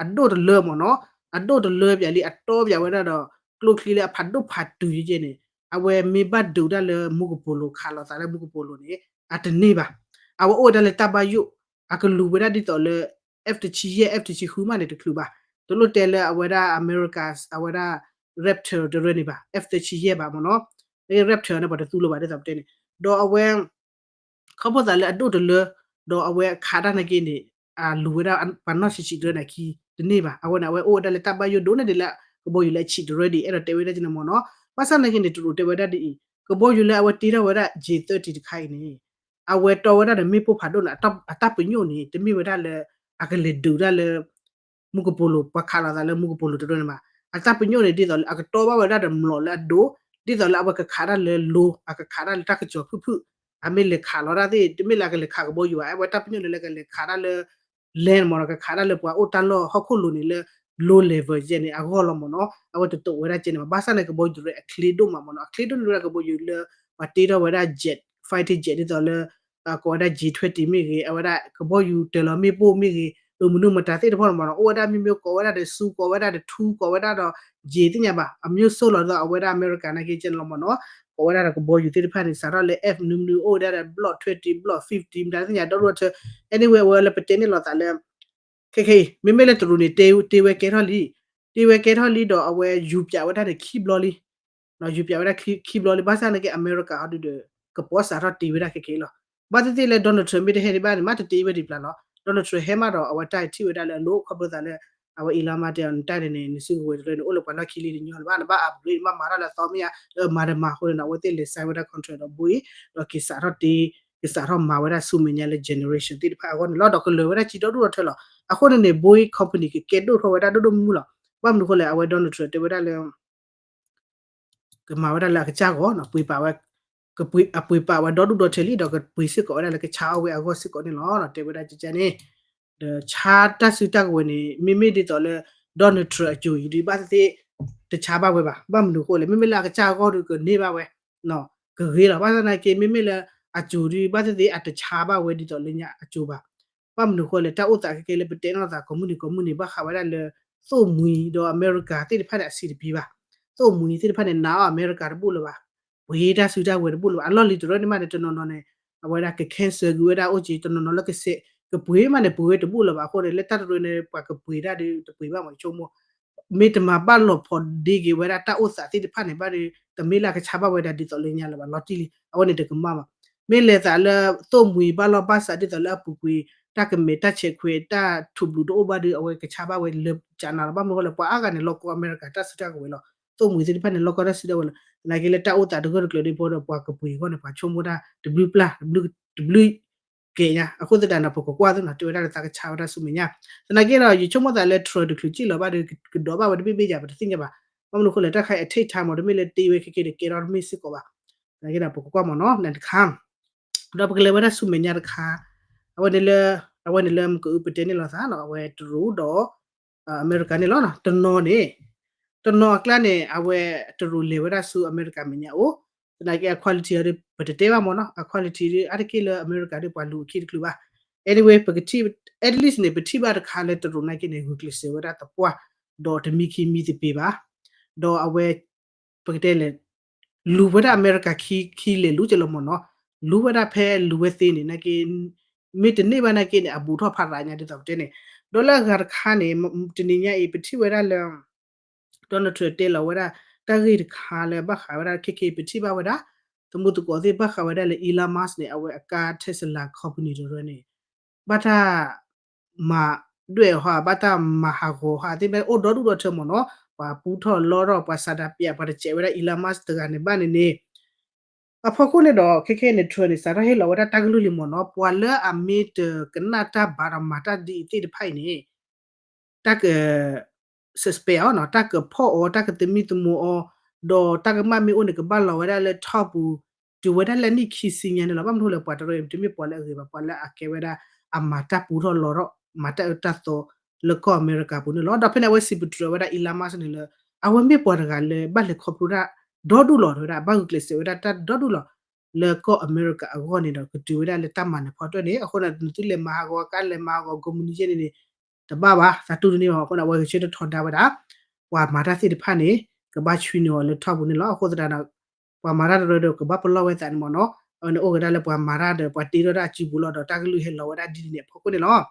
အဒိၣ်တလၢမ့ၢ်နီၤ, အဒိၣ်တလၢပၠးလံ အတီပၠးဝဲဒၣ်ဒီး ကျိချံလၢအဖးဒိၣ်ဖးတုၤယဲန့ၣ် အဝဲမ့ၢ်ဘၣ်ဒုးတၢ်လၢမူကပိာ်လိၤ ခးလိာ်သးလၢမူကပိာ်လိၤန့ၣ် အတန့ၢ်ဘၣ်. အဝဲအိၣ်ဝဲဒၣ်လၢတၢ်ဘၣ်ယိၣ် အကလူၤဝဲဒၣ်ဒ်သိးလၢ F တဆံယဲၢ် F တဆံဃုမးန့ၣ်တချုးဘၣ်. တလိၣ်တဲလၢအဝဲဒၣ် America အဝဲဒၣ် Raptor တရၢန့ၣ်ဘၣ်, F တဆံယဲၢ်ဘၣ်မ့ၢ်နီၤ, Raptor န့ၣ် ပှၤတသူလၢၤဘၣ်ဒ်သိးပတဲန့ၣ်, ဒီးအဝဲ ခီဖျိသးလၢအဒိၣ်တလၢ ဒီးအဝဲခးတၢ်နာ်က့န့ၣ် အလူၤဝဲဒၣ်ပှၤနီၢ်ဆံးဆံးတရၢန့ၣ်အခံတန့ၢ်ဘၣ်. အဝဲန့ၣ် အဝဲအိၣ်ဝဲဒၣ်လၢတၢ်ဘၣ်ယိၣ်ဒိၣ်န့ၢ်ဒံးလၢ ကဘီယူၤလၢအဆံးတရၢဒ်အံၤ အဲၣ်ဒိးတဲဝဲဒၣ်ကန့ၣ်မ့ၢ်နီၤ. ဘၣ်ဆၣ်နာ်က့န့ၣ် တရူးတဲဝဲဒၣ်ဒ်အံၤ ကဘီယူၤလၢအဝဲတ့ထီၣ်ဝဲဒၣ် J thirty တခါအံၤန့ၣ် အဝဲတီဝဲဒၣ်ဒီးမ့ၣ်ပိၢ်ဖးဒိၣ်န့ၣ် အတၢ်ပညိၣ်န့ၣ် တမ့ၢ်ဝဲဒၣ်လၢ အကလဲၤဒုးဒၣ်လၢ မူကပိာ်လိၤ ပှၤခးလိာ်သးလၢမူကပိာ်လိၤတရၢန့ၣ်ဘၣ်. အတၢ်ပညိၣ်န့ၣ် ဒ်သိးလၢအကတီဘၣ်ဝဲဒၣ်ဒီးမျိာ်လၢအဒိၣ်, ဒ်သိးလၢအဝဲကခးတၢ်လၢလိၤ အကခးတၢ်လၢတၢ်ကစီၤဖုၣ်ဖုၣ်, အမ့ၢ်လဲၤခးလီၤတၢ်သ့ၣ် တမ့ၢ်လၢအကလဲၤခးကဘီယူၤဘၣ်. အဝဲတၢ်ပညိၣ်န့ၣ်လၢကလဲၤခးတၢ်လၢ land မ့ၢ်နီၤ, ကခးတၢ်လၢပှၤအိၣ်တၢ်လီၢ်ဟီၣ်ခိၣ်လိၤန့ၣ်လၢ low level ယဲန့ၣ် အဂီၢ်လီၤမ့ၢ်နီၤ. အဝဲတတိာ်ဝဲဒၣ်ကဲန့ၣ်ဘၣ်. ဘၣ်ဆၣ်န့ၣ် ကဘီယူၤတရၢအချ့ဒိၣ်မးမ့ၢ်နီၤ. အချ့ဒိၣ်န့ၣ်ဝဲဒၣ်ကဘီယူၤလၢ ပှၤတ့ထီၣ်ဝဲဒၣ် jet, fighter jet ဒ်သိးလၢ ကိးဝဲဒၣ် J twenty မ့ၢ်ဂ့ၤ, အဝဲဒၣ်ကဘီယူၤတၢၤလီၤမ့ၣ်ပိၢ်မ့ၢ်ဂ့ၤ, အမနုၤမတၤသ့ၣ်တဖၣ်န့ၣ်မ့ၢ်နီၤ. အိၣ်ဝဲဒၣ်မ့ၢ်မ့ၢ်ကိးဝဲဒၣ်ဒီး ဆူ ကိးဝဲဒၣ်ဒီး ထူ ကိးဝဲဒၣ်ဒီး J သ့ၣ်ညါဘၣ်. အမ့ၢ်စိၣ်လီၤဒ်သိး အဝဲဒၣ်အမဲရကၤနာ်က့ကဲန့ၣ်လီၤမ့ၢ်နီၤ. ကိးဝဲဒၣ်ဒီးကဘီယူၤသ့ၣ်တဖၣ်န့ၣ် စးထီၣ်လၢ F မနုၤမနုၤ အိၣ်ဝဲဒၣ်ဒီး block twenty, block fifty မတၤသ့ၣ်ညါဒီဒူၣ်ထၢ anyway အဝဲလၢပတဲန့ၣ်လိာ်သးလၢ ခဲခဲအံၤ မ့မ့ၢ်လၢတရူးန့ၣ် တ့ဝဲကဲထီၣ်လံ, တ့ဝဲကဲထီၣ်လံဒီးအဝဲယူၤပၠးဝဲဒၣ်န့ၣ်ခံဘျီလံ, ယူၤပၠးဝဲဒၣ်ခံဘျီလံ. ဘၣ်ဆၣ်နာ်က့ အမဲရကၤဟီဒုဒီး ကပီၤစးထီၣ်တ့ဝဲဒၣ်ခဲခဲအံၤလီၤ. ဘၣ်သ့ၣ်သ့ၣ်လၢ Donald Trump မ့ၢ်တဟဲဒံးဘၣ်န့ၣ် မ့ၢ်တတ့ဝဲဒံးပျၢ်လီၤ. Donald Trump ဟဲမးဒီး အဝဲတၢ်ထံၣ်ဝဲဒၣ်လၢအလိၤ ခီဖျိသးလၢ အဝဲ Elon Musk တဲအီၤ နတၢ်န့ၣ်န့ၣ် နစုကဝဲၤတရၢန့ၣ် အိၣ်လၢပှၤလီၢ်ခံလံတညီလၢၤဘၣ်, နဘၣ် upgrade နဘၣ်မၤထီၣ်လၢအသီမ့ၢ်ဧါ, မၤတမၤအဃိန့ၣ်ဒီး အဝဲသ့ၣ်လဲၤ sign ဝဲဒၣ် contract ဒီး Boeing ဒီးက့ၤစးထီၣ်တ့ ကစးထီၣ်မၤဝဲဒၣ်ဆူမဲာ်ညါလၢ generation သ့ၣ်တဖၣ်အဂီၢ်န့ၣ်လီၤ. ဒီးကလၢၤဝဲဒၣ်ကံဒီဒူၣ်ဒီထၢလီၤ. အဃိန့ၣ်န့ၣ် Boeing company ကကဲဒိၣ်ထီၣ်ဝဲဒၣ်ဒိၣ်ဒိၣ်မုၢ်မုၢ်လီၤ. ဘၣ်မနုၤအဃိလဲၣ် အဝဲ Donald Trump တဲဝဲဒၣ်လၢ ကမၤဝဲဒၣ်လၢအကစၢ်ဂီၢ်နီၤ, ပှ့ၤပာ်ဝဲ, ကပှ့ၤ အပှ့ၤပာ်ဝဲဒီဒူၣ်ဒီထၢလံ ဒီးကပှ့ၤစ့ၢ်ကီးဝဲဒၣ်လၢကဆါအီၣ်ဝဲအဂီၢ်စ့ၢ်ကီးန့ၣ်လီၤ. တဲဝဲဒၣ်ကကန့ၣ် ဒီးဆါတၢ်စုတၢ်ကဝဲၤန့ၣ် မ့မ့ၢ်ဒ်သိးလၢ Donald Trump အစိၤအံၤဒုး ဘၣ်သ့ၣ်သ့ၣ် တဆါဘၣ်ဝဲဘၣ်. ဘၣ်မနုၤအဃိလဲၣ် မ့မ့ၢ်လၢအကစၢ်အဂီၢ်ဒုးကန့ၢ်ဘၣ်ဝဲ, ကဂ့ၤလီၤ. ဘၣ်ဆၣ်သနာ်က့ မ့မ့ၢ်လၢအစိၤဒုး ဘၣ်သ့ၣ်သ့ၣ်အတဆါဘၣ်ဝဲဒ်သိးလၢညါအစိၤဘၣ်. ဘၣ်မနုၤအဃိလဲၣ် တၢ်အိၣ်သးခဲကဲလၢပတဲနီၢ်သးကိးမုၢ်နံၤကိးမုၢ်နံၤ ဘၣ်ဃးဝဲဒၣ်လၢ သိၣ်မှံၤဒီးအမဲရကၤသ့ၣ်တဖၣ်န့ၣ် အဆံးတပျံၤဘၣ်. သိၣ်မှံၤသ့ၣ်တဖၣ်န့ၣ် နာ်အီၤအမဲရကၤတဘူၣ်လၢၤဘၣ်. ပှ့ၤတၢ်စုတၢ်ကဝဲၤတဘူၣ်လၢၤဘၣ်. အလီၢ်လံၤတရၢန့ၣ်မးန့ၣ် တနီၤနီၤန့ၣ် အဝဲဒၣ်က cancel ကွံာ်ဝဲဒၣ်အိၣ်က့ၤ တနီၤနီၤလၢကစဲး ကပှ့ၤမးန့ၣ် ပှ့ၤဝဲတဘူၣ်လၢၤဘၣ်. အဃိန့ၣ် လၢတၢ်တရၢန့ၣ် ပှၤကပှ့ၤတၢ်ဒုးတပှ့ၤဘၣ်မး ဆိကမိၣ် မ့ၢ်တမၤဘၣ်လီၤဖီဒ့က့ၤဝဲဒၣ်တၢ်အိၣ်သးသ့ၣ်တဖၣ်န့ၣ် ဘၣ်ဒီးတမ့ၢ်လၢအကဆါဘၣ်ဝဲဒၣ်ဒ်သိးလၢညါလၢၤဘၣ် လီၤတံၢ်လံ. အဝဲန့ၣ်တကမၣ်ဘၣ်. မ့ၢ်လဲၤသးလၢသိၣ်မှံၤဘၣ်လီၢ်ဘၣ်စးဒ်သိးလၢအပူၤကွံာ် တၢ်ကမဲာ်တၢ်ဆဲးခွဲး တၢ်ထူးဘျုးတအိၣ်ဘၣ်ဒီး အဝဲကဆါဘၣ်ဝဲလၢကၠးနၤလီၤ. ဘၣ်မနုၤအဃိလဲၣ် ပှၤအါဂၤန့ၣ် လီၢ်ကီအမဲရကၤတၢ်စုတၢ်ကဝဲၤလီၤ. သိၣ်မှံၤသ့ၣ်တဖၣ်န့ၣ် လီၢ်ကီတၢ်စုတၢ်ကဝဲၤလီၤ. သနာ်က့လၢတၢ်အိၣ်သးတဂၢၢ်တကျၢၤဒ်ဖိဒီး ပှၤကပှ့ၤအဂီၢ်န့ၣ် ပှၤဆိကမိၣ်တၢ်တဘျုးပျၢ် တဘျုး တဘျုးကဲညါ. အဃိသတးန့ၣ် ပကကွၢ်သ့နီၤ တဲဝဲဒၣ်လၢသးကဆါဝဲဒၣ်ဆူမဲာ်ညါ. သနာ်က့ဒီး ယဆိကမိၣ်သးလၢ Trump တချုးစံၣ်လီၤဘၣ်ဒီး ကဒိးဘၣ်ဝဲတဘ့ၣ်ဘ့ၣ်ယၤ ပတသ့ၣ်ညါဘၣ်. ဘၣ်မနုၤအဃိလဲၣ် တၢ်ခါအံၤ အ take time မ့ၢ် တမ့ၢ်လၢတ့ဝဲခဲက့ၤဒီးကဲထီၣ်တမ့ၢ်စ့ၢ်ကီးဘၣ်. သနာ်က့ဒီး ပကကွၢ်မ့ၢ်နီၤ နတခါ ဒီးပကလဲၤဝဲဒၣ်ဆူမဲာ်ညါတခါ, အဝဲန့ၣ်လၢ အဝဲန့ၣ်လၢမ့ၢ်ကအုပတဲန့ၣ်လိာ်သးနီၤ အဝဲတရူးဒီး အမဲရကၤန့ၣ်လီၤ. တနီၤန့ၣ် တနီၤအကျါန့ၣ် အဝဲတရူးလဲၤဝဲဒၣ်ဆူအမဲရကၤမဲာ်ညါအိၣ်, သနာ်က့အ quality ဒီး ပတတဲဘၣ်မ့ၢ်နီၤ, အ quality ဒီး အါတက့ၢ်လၢအမဲရကၤဒီးပှၤလူၤအခံတချုးဘၣ်. Anyway ပကထံၣ် at least န့ၣ် ပထံၣ်ဘၣ်တခါလၢတရူးနာ်က့န့ၣ် ဂုာ်ကျဲးစၢးဝဲဒၣ်သပှၢ်, ဒီးတမံခံမံသပ့ၤဘၣ်, ဒီးအဝဲ ပကတဲလဲၣ် လူၤဝဲဒၣ်အမဲရကၤခံ ခံလဲၤလူၤက့ၤလီၤမ့ၢ်နီၤ, လူၤဝဲဒၣ်ဖဲလူၤဝဲသ့န့ၣ် နာ်က့ မ့ၢ်တန့ၢ်ဘၣ်နာ်က့န့ၣ် အဘူးထီၣ်ဖးရၤညါဒ်သိးပတဲန့ၣ်, ဒီးလၢအဂၤတခါန့ၣ် တနံၤညါအံၤ ပထံၣ်ဝဲဒၣ်လၢ Donald Trump တဲလီၤဝဲဒၣ် တၢ်ဂ့ၢ်တခါလၢဘၣ်ဃးဝဲဒၣ် ခဲက့ၤပထံၣ်ဘၣ်ဝဲဒၣ် သမူသကိးသ့ၣ်ဘၣ်ဃးဝဲဒၣ်လၢ Elon Musk န့ၣ် အဝဲအကါ Tesla company တရၢန့ၣ် ဘၣ်တၢ် မၤဒွဲၣ်ဟီ ဘၣ်တၢ်မၤဟးဂီၤဟီသ့ၣ်တဖၣ်အိၣ်ဒီဒူၣ်ဒီထၢမ့ၢ်နီၤ, ပှၤပူထီၣ်လီထီၣ် ပှၤဆန္ဒပြ ပှၤတစဲးဝဲဒၣ် Elon Musk တဂၤန့ၣ်ဘၣ်န့ၣ်န့ၣ်, အဖီခိၣ်န့ၣ်ဒီး ခဲခဲန့ၣ် Trump န့ၣ် စးထီၣ်ဟ့ၣ်လီၤဝဲဒၣ်တၢ်ကလုၢ်လံမ့ၢ်နီၤ, ပှၤလၢအမ့ၢ်တကနၣ်တၢ်ဘၣ်ဒီးမၤတၢ်ဒ်အံၤသ့ၣ်တဖၣ်အံၤန့ၣ် တၢ်က suspect အီၤနီၤ, တၢ်ကဖီၣ်အီၤ တၢ်ကသမံသမိးအီၤ, ဒီးတၢ်ကမၣ်မ့ၢ်အိၣ်န့ၣ် ကဘၣ်လီၤဝဲဒၣ်လၢထီၣ်ပူၤ, တုၤဝဲဒၣ်လၢနံၣ်ခံဆံညါန့ၣ်လီၤ. ဘၣ်မနုၤလဲၣ် ပှၤတရၢအံၤ တမ့ၢ်ပှၤလၢအဂ့ၤဘၣ်, ပှၤလၢအကဲဝဲဒၣ် အမၤတၢ်ပူထီၣ်လီထီၣ် မၤတၢ်အၢတၢ်သီ လၢကီၢ်အမဲရကၤပူၤန့ၣ်လီၤ. ဒီးဖဲန့ၣ် အဝဲစံးပတြၢၤဝဲဒၣ် Elon Musk န့ၣ်လၢ အဝဲမ့ၢ်ပှၤတဂၤလၢ ဘၣ်လဲၤခီဖျိတၢ်ဒီဒူၣ်လီၤ တဲဝဲဒၣ် ဘၣ်ဂုာ်ကျဲးစၢးဝဲဒၣ်တၢ်ဒီဒူၣ်လီၤ လၢကီၢ်အမဲရကၤအဂီၢ်န့ၣ်ဒီး ကတုၤဝဲဒၣ်လၢတၢ်မၤနၢၤဖီတၢၣ်န့ၣ်, အဃိန့ၣ် နသုလဲၤမၤဟးဂီၤ ကါလဲၤမၤဟးဂီၤ ကိးမုၢ်နံၤယဲၢ်န့ၣ်န့ၣ် တဘၣ်ဘၣ်, သးတူၢ်တန့ၢ်ဘၣ်. အဃိန့ၣ် အဝဲဂဲၤဆၢထၢၣ်ထီဒါဝဲဒၣ် ပှၤမၤတၢ်သ့ၣ်တဖၣ်န့ၣ် ကဘၣ်ဆွံနုာ်အီၤလၢထီၣ်ပူၤန့ၣ်လီၤ. အဃိသတးဒီး ပှၤမၤတၢ်တရၢဒီး ကဘၣ်ပလီၢ်ဝဲသးန့ၣ်မ့ၢ်နီၤ, အဝဲန့ၣ်အိၣ်ကဒါလၢပှၤမၤတၢ်ဒီး ပှၤတ့ထီၣ်တၢ်အစုပူၤလီၤဒီး တၢ်ကလုၢ်ဟဲလီၤဝဲဒၣ်ဒ်န့ၣ်အဖီခိၣ်န့ၣ်လီၤ.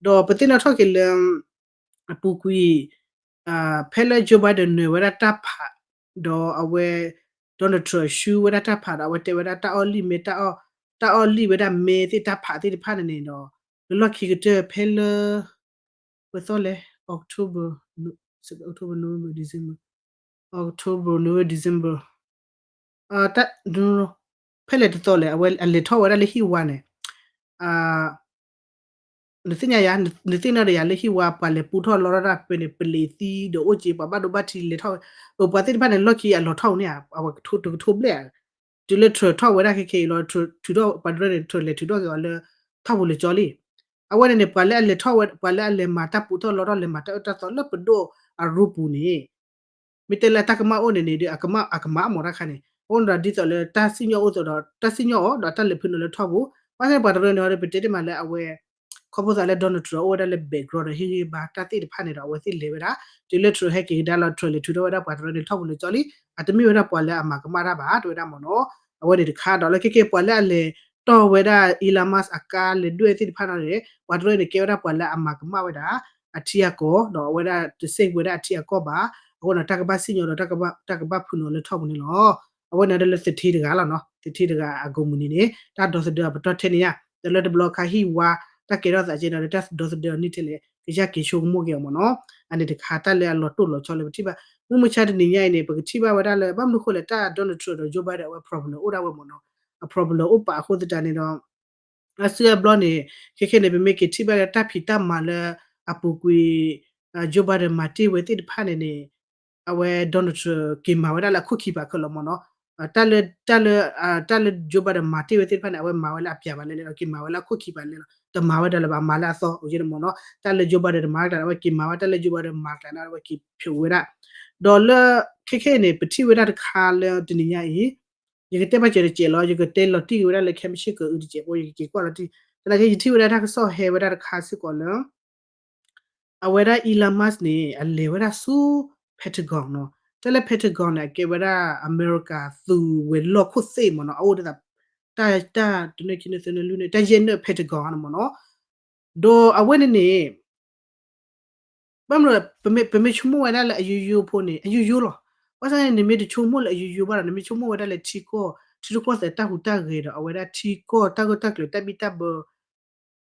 ဒီးပသ့ၣ်နီၣ်ထီၣ်က့ၤလၢ အပူၤကွံာ် ဖဲလၢ Joe Biden နၢၤဝဲဒၣ်တၢ်ဖး ဒီးအဝဲ Donald Trump ဆှၢဝဲဒၣ်တၢ်ဖးဒီး အဝဲတဲဝဲဒၣ်တၢ်အီၣ်လံၢ်မ့ၢ် တၢ်အီၣ်လံၢ်ဝဲဒၣ်မ့ၢ်သ့ၣ်တၢ်ဖးသ့ၣ်တဖၣ်န့ၣ်န့ၣ်ဒီး လၢလီၢ်ခံကတၢၢ်ဖဲလၢ ပသီလဲၣ် October, October, November, December, October, November, December, ဖဲလဲၣ်တသီလဲၣ် အဝဲအလဲၤထီၣ်ဝဲဒၣ်လၢဟံၣ်ဝါန့ၣ် နသ့ၣ်ညါယၤ, နသ့ၣ်နီၣ်ဒီးယၤလၢဟံၣ်ဝါ ပှၤလဲၤပူထီၣ်လီထီၣ်တၢ်ဖဲန့ၣ် ပလံးသံဒီးအိၣ်က့ၤ ပှၤဘၣ်ဒိဘၣ်ထံးလဲၤထီၣ်ဝဲ, ပှၤသ့ၣ်တဖၣ်န့ၣ် လီၢ်ခံအလီၤထီၣ်ပူၤန့ၣ် အဝဲတကထိဘျဲၣ်, တုၤလၢ Trump ထီၣ်ဝဲဒၣ်ခဲခဲအံၤလီၤ ထုးထီၣ်ပှၤတရၢန့ၣ် Trump လဲၤထုးထီၣ်က့ၤအီၤလၢ ထီၣ်ပူၤလၢကၠီလံ. အဝဲန့ၣ်န့ၣ် ပှၤလၢအလဲၤထီၣ်ဝဲ ပှၤလၢအလဲၤမၤတၢ်ပူထီၣ်လီထီၣ် လဲၤမၤတၢ်အၢတၢ်သီလၢပဒိၣ်အရူပူၤန့ၣ် မ့ၢ်တဲလၢတၢ်ကမၣ်အိၣ်န့ၣ်န့ၣ်ဒီး အကမၣ် အကမၣ်အမီၤတၢ်ခါန့ၣ် အဃိန့ၣ်ဒီးဒ်သိးလၢတၢ်စံၣ်ညီၣ်အိၣ်သိးဒီး တၢ်စံၣ်ညီၣ်အီၤဒီးတၢ်လဲၤဖုးနီၤလၢထီၣ်ပူၤ, ဘၣ်ဆၣ်န့ၣ်ပှၤတရၢန့ၣ်ဒီး ပတဲတ့ၢ်မးလၢအဝဲ ခီဖျိသးလၢ Donald Trump အိၣ်ဝဲဒၣ်လၢ background ဒီးဟ့ၣ်ဂံၢ်ဘါတၢ်သ့ၣ်တဖၣ်န့ၣ်ဒီး အဝဲသ့ၣ်လဲၤဝဲဒၣ် တုၤလၢ Trump ဟဲက့ၤကဒါလီၤ Trump လဲၤထုးထီၣ်ဝဲဒၣ်ပှၤတရၢန့ၣ် ထီၣ်ပူၤလၢကၠီလံ, အတမ့ၢ်ဝဲဒၣ်ပှၤလၢအမၤကမၣ်တၢ်ဘၣ် တဲဝဲဒၣ်မ့ၢ်နီၤ. အဝဲန့ၣ်တခါဒီးလၢခဲခဲ ပှၤလၢအလဲၤတီၢ်ဝဲဒၣ် Elon Musk အကါလဲၤဒွဲၣ်သ့ၣ်တဖၣ်န့ၣ် ပှၤတရၢန့ၣ် ကဲဝဲဒၣ်ပှၤလၢအမၤကမၣ်ဝဲဒၣ် အထံအကီၢ် ဒီးအဝဲဒၣ်တစ့ၢ်ကီးဝဲဒၣ်အထံအကီၢ်ဘၣ်. အဃိန့ၣ် တၢ်ကဘၣ်စံၣ်ညီၣ်ဒီး တၢ်ကဘၣ်ဖုးနီၤလၢထီၣ်ပူၤန့ၣ်လီၤ. အဝဲန့ၣ်ဒီးလၢသထ့တဂၤလီၤနီၤ, သထ့တဂၤအကိးမုၢ်နံၤန့ၣ် တၢ်ဒီသဒၢအပတီၢ်ထဲန့ၣ်ဧါ, ဒီးလၢတဘျီခါဟံၣ်ဝါ တၢ်ကဲထီၣ်သးကဲဒီးလၢတၢ်ဒီသဒၢအီၤန့ၣ်ထဲလဲၣ် ကယၢ်က့ၤဆိကမိၣ်က့ၤအီၤမ့ၢ်နီၤ. အန့ၣ်တခါတၢ်လၢအလီၤတိၢ်လီၤဆီလၢပထံၣ်ဘၣ် မုၢ်မဆါတနံၤညါအံၤန့ၣ် ပကထံၣ်ဘၣ်ဝဲဒၣ်လၢ ဘၣ်မနုၤဃိလဲၣ် တၢ် Donald Trump ဒီး Joe Biden အဝဲ problem န့ၣ် အိၣ်ဒၣ်ဝဲမ့ၢ်နီၤ. အ problem အိၣ်ပာ်အဃိသတးန့ၣ်ဒီး အစုအဘျီန့ၣ် ခဲခဲန့ၣ် ပမ့ၢ်က့ၤထံၣ်ဘၣ်လၢတၢ်ဖံးတၢ်မၤလၢအပူၤကွံာ် Joe Biden မၤတ့ၢ်ဝဲသ့ၣ်တဖၣ်န့ၣ်န့ၣ် အဝဲ Donald Trump က့ၤမၤဝဲဒၣ်လၢအခိၣ်ခံပာ်ခဲလၢာ်မ့ၢ်နီၤ. တၢ်လၢ တၢ်လၢ တၢ်လၢ Joe Biden မၤတ့ၢ်ဝဲသ့ၣ်တဖၣ်န့ၣ် အဝဲမၤဝဲလၢအပျးဘၣ်လဲၣ်လဲၣ်ဒီး က့ၤမၤဝဲလၢအခိၣ်ခံပာ်လဲၣ်လီၤ. တမၤဝဲဒၣ်လၢၤဘၣ် မၤလၢအသီအိၣ်ယဲန့ၣ်မ့ၢ်နီၤ. တၢ်လၢ Joe Biden တမၤတၢ်န့ၣ် အဝဲက့ၤမၤဝဲ, တၢ်လၢ Joe Biden မၤကျါန့ၣ် အဝဲက့ၤဖျိးဝဲဒၣ်. ဒီးလၢခဲခဲအံၤန့ၣ် ပထံၣ်ဝဲဒၣ်တခါလၢတနံၤညါအံၤ ယကတဲဘၣ်စၢၤတစဲးလီၤ, ယကတဲလီၤတံၢ်က့ၤဝဲဒၣ်လၢခဲမုၢ်ဆ့ၣ်ကၤအုတစဲးဖိ ယကက့ၤကွၢ်လီၤတံၢ်. သနာ်က့ ယထံၣ်ဝဲဒၣ်တၢ်ကစီၣ်ဟဲဝဲဒၣ်တခါစ့ၢ်ကီးလၢ အဝဲဒၣ် Elon Musk န့ၣ် အလဲၤဝဲဒၣ်ဆူ Pentagon နီၤ. တၢ်လၢ Pentagon န့ၣ် အကဲဝဲဒၣ်အမဲရကၤသုးဝဲၤလီၢ်ခိၣ်သ့ၣ်မ့ၢ်နီၤ, အအိၣ်ဒၣ်တၢ် တၢ်တနွံခံနွံသၢနွံလွံၢ်နွံ တၢ်ယဲၢ်နၢၣ် Pentagon န့ၣ်မ့ၢ်နီၤ. ဒီးအဝဲန့ၣ်န့ၣ် ဘၣ်မနုၤ ပမ့ၢ်ဆိကမိၣ်ဝဲဒၣ်လၢအယိယိဖိန့ၣ် အယိယိလီၤ. ဘၣ်ဆၣ်န့ၣ် နမ့ၢ်တဆိကမိၣ်လၢအယိယိဘၣ်ဒီး နမ့ၢ်ဆိကမိၣ်ဝဲဒၣ်လၢထံကီၢ် ထံရူၢ်ကီၢ်သဲးတၢ်ဟူးတၢ်ဂဲၤဒီး အဝဲဒၣ်ထံကီၢ်တၢ်ဂၢၢ်တၢ်ကျၢၤတၢ်ဘံၣ်တၢ်ဘၢ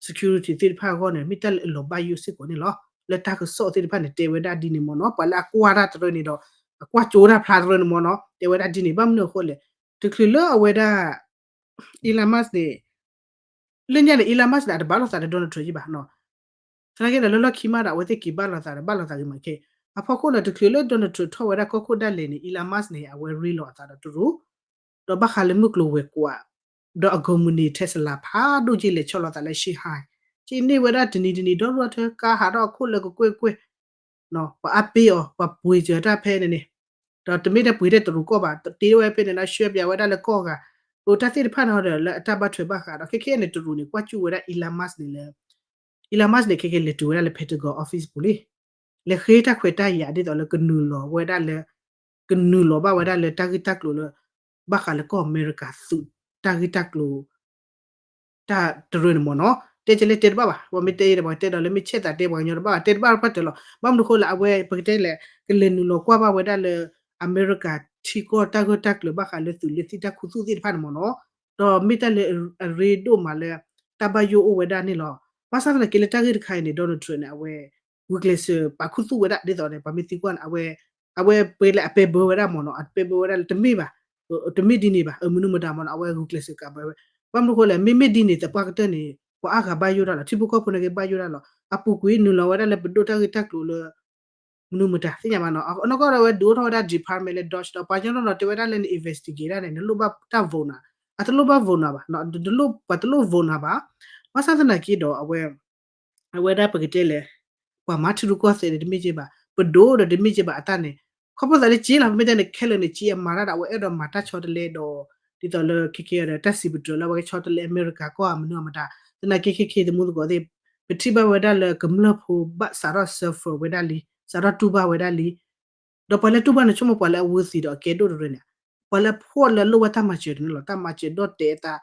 security သ့ၣ်တဖၣ်အဂီၢ်န့ၣ် မ့ၢ်တၢ်လၢအလီၤဘၣ်ယိၣ်စ့ၢ်ကီးန့ၣ်လီၤ. လၢတၢ်ကစီၣ်သ့ၣ်တဖၣ်န့ၣ် တဲဝဲဒၣ်ဒ်န့ၣ်မ့ၢ်နီၤ. ပှၤလၢအကွၢ်တၢ်တရၢန့ၣ်ဒီး အကွၢ်ကၠိတၢ်ဖျါတရၢန့ၣ်မ့ၢ်နီၤ တဲဝဲဒၣ်ဒ်န့ၣ်. ဘၣ်မနုၤအဃိလဲၣ်, တချုးလၢအဝဲဒၣ် Elon Musk န့ၣ် လၢညါန့ၣ် Elon Musk န့ၣ် အတဘၣ်လိာ်သးဒီး Donald Trump ယံၤဘၣ်နီၤ. သနာ်က့ဒီး လၢလီၢ်ခံမးဒီး အဝဲသ့ၣ်က့ၤဘၣ်လိာ်သးဒီး ဘၣ်လိာ်သးဂ့ၤမးခဲအံၤ. အဖီခိၣ်န့ၣ် တချုးလၢ Donald Trump ထီၣ်ဝဲဒၣ်ကီၢ်ခိၣ်ဒၣ်လဲာ်န့ၣ် Elon Musk န့ၣ် အဝဲရ့လိာ်အသးဒီးတရူး ဒီးဘၣ်ဃးလၢမုၢ်ကျိၤဝဲၤကွာ် ဒီးအ company Tesla ဖးဒိၣ်က့လဲၤဆီၣ်လီၤသးလၢ Shanghai က့န့ၢ်ဝဲဒၣ်တနံၤတနံၤ ဒီရူၢ်ထၢ ကါဟးထီၣ်အခိၣ်လၢကကွဲၢ်ကွဲၢ် ပှၤအါပ့ၤအီၤ ပှၤပှ့ၤစၢၤတၢ်ဖဲန့ၣ်န့ၣ်, ဒီးတမ့ၢ်တၢ်ပှ့ၤထဲတရူးကီၢ်ဘၣ်, တ့ဝဲဖဲန့ၣ် လၢဆှၢပၠးဝဲဒၣ်လၢကီၢ်ဂၤ, အိၣ်တၢ်သ့ၣ်တဖၣ်န့ၣ်ဒီး လၢအတၢ်ဘၣ်ထွဲဘၣ်ဃးဒီး ခဲခဲန့ၣ် တရူးန့ၣ် ကွၢ်ကၠူၣ်ဝဲဒၣ် Elon Musk န့ၣ်လၢ Elon Musk န့ၣ် ခဲခဲလဲၤတုၤဝဲဒၣ်လၢ Pentagon office ပူၤလံ, လဲၤဃ့တၢ်ခွဲးတၢ်ယာ်ဒ်သိးလၢကနုာ်လီၤဝဲဒၣ်လၢ ကနုာ်လီၤဘၣ်ဝဲဒၣ်လၢတၢ်ဂ့ၢ်တၢ်ကျိၤလၢ ဘၣ်ဃးလၢကီၢ်အမဲရကၤသုးတၢ်ဂ့ၢ်တၢ်ကျိၤ တၢ်တရၢန့ၣ်မ့ၢ်နီၤ, တဲကလဲၣ်တဲတဘၣ်ဘၣ်, ပှၤမ့ၢ်တဲအံၤဒီး ပှၤတဲဒီးလၢမ့ၢ်ဆဲးသးတဲပှၤကညီတဘၣ်ဘၣ်, တဲတဘၣ်ပှၢ်တၢၢ်လီၤ. ဘၣ်မနုၤဃိလဲၣ် အဝဲပကတဲလဲၣ် ကလဲၤနုာ်လီၤကွၢ်ဘၣ်ဝဲဒၣ်လၢ အမဲရကၤထံကီၢ်တၢ်ဂၢၢ်တၢ်ကျၢၤ ဘၣ်ဃးလၢသုးလၢသံၣ်တၢ်ခူသူၣ်သ့ၣ်တဖၣ်န့ၣ်မ့ၢ်နီၤ, ဒီးမ့ၢ်တၢ်လၢအရ့ဒိၣ်မးလၢ တၢ်ဘၣ်ယိၣ်အိၣ်ဝဲဒၣ်န့ၣ်လီၤ. ဘၣ်ဆၣ်သနာ်က့လၢတၢ်ဂ့ၢ်တခါအံၤန့ၣ် Donald Trump န့ၣ် အဝဲ ဂုာ်ကျဲးစၢးပာ်ခူသူၣ်ဝဲဒၣ်ဒ်သိးန့ၣ် ပှၤမ့ၢ်သံကွၢ်န့ၣ် အဝဲ အဝဲပှဲၤလၢအပဲဘၢဝဲဒၣ်မ့ၢ်နီၤ, အပဲဘၢဝဲဒၣ်လၢတမ့ၢ်ဘၣ်, တမ့ၢ်ဒ်န့ၣ်ဘၣ်, မနုၤမတၤမ့ၢ်နီၤ အဝဲဂုာ်ကျဲးစၢးကးဘၢဝဲ, ဘၣ်မနုၤဃိလဲၣ် မ့မ့ၢ်ဒ်န့ၣ် သပှၢ်ကတၢၢ်န့ၣ် ပှၤအါဂၤဘၣ်ယိၣ်တၢ်လီၤ, ထံဖိကီၢ်ဖိန့ၣ်က့ဘၣ်ယိၣ်တၢ်လီၤ, အပူၤကွံာ်နုာ်လီၤဝဲဒၣ်လၢပဒိၣ်တၢ်ဂ့ၢ်တၢ်ကျိၤလၢ မနုၤမတၤသ့ၣ်ညါဘၣ်နီၤ, အနီၢ်ကီၢ်ဒီးအဝဲဒုးအိၣ်ထီၣ်ဝဲဒၣ် department လၢ DOJ ဒီး ပှၤကညီနီၤနီၤတဲဝဲဒၣ်လၢန investigate ဒၣ်န့ၣ် နလိၣ်ဘၣ်တၢ် vote နၤ, အတလိၣ်ဘၣ် vote နၤဘၣ်, တလိၣ် ပှၤတလိၣ် vote နၤဘၣ်, ဘၣ်ဆၣ်သနာ်က့ဒီး အဝဲ အဝဲဒၣ်ပကတဲလဲၣ်, ပှၤမၤထံရူၢ်ကီၢ်သဲးဒီးတမ့ၢ်က့ဘၣ်, ပဒိၣ်ဒီးတမ့ၢ်က့ဘၣ်အတၢ်န့ၣ်, ခီဖျိသးလၢက့လီၤ, ပမ့ၢ်တဲန့ၣ် ခဲလၢာ်န့ၣ် က့အမၤတၢ်ဒီး အဝဲအဲၣ်ဒိးမၤတၢ်ဆီတလဲဒီး ဒ်သိးလၢခဲခဲဒီး တၢ်စံးပတြၢၤလၢအဝဲကဆီတလဲအမဲရကၤကီၢ်မနုၤအမတၤ, သနာ်က့ခဲခဲသမူသကိးသ့ၣ်, ပထံၣ်ဘၣ်ဝဲဒၣ်လၢကမျၢၢ်ဖိဘၣ်စးထီၣ် suffer ဝဲဒၣ်လံ, စးထီၣ်တူၢ်ဘၣ်ဝဲဒၣ်လံ ဒီးပှၤလၢတူၢ်ဘၣ်န့ၣ် ဆိကမိၣ်ပှၤလၢအဝဲသ့ၣ်ဒီးအကဲဒိၣ်တရၢန့ၣ်, ပှၤလၢအဖှီၣ်လၢအလိၣ်ဝဲတၢ်မၤစၢၤတန့ၣ်လီၤ, တၢ်မၤစၢၤဒီးတဲအသး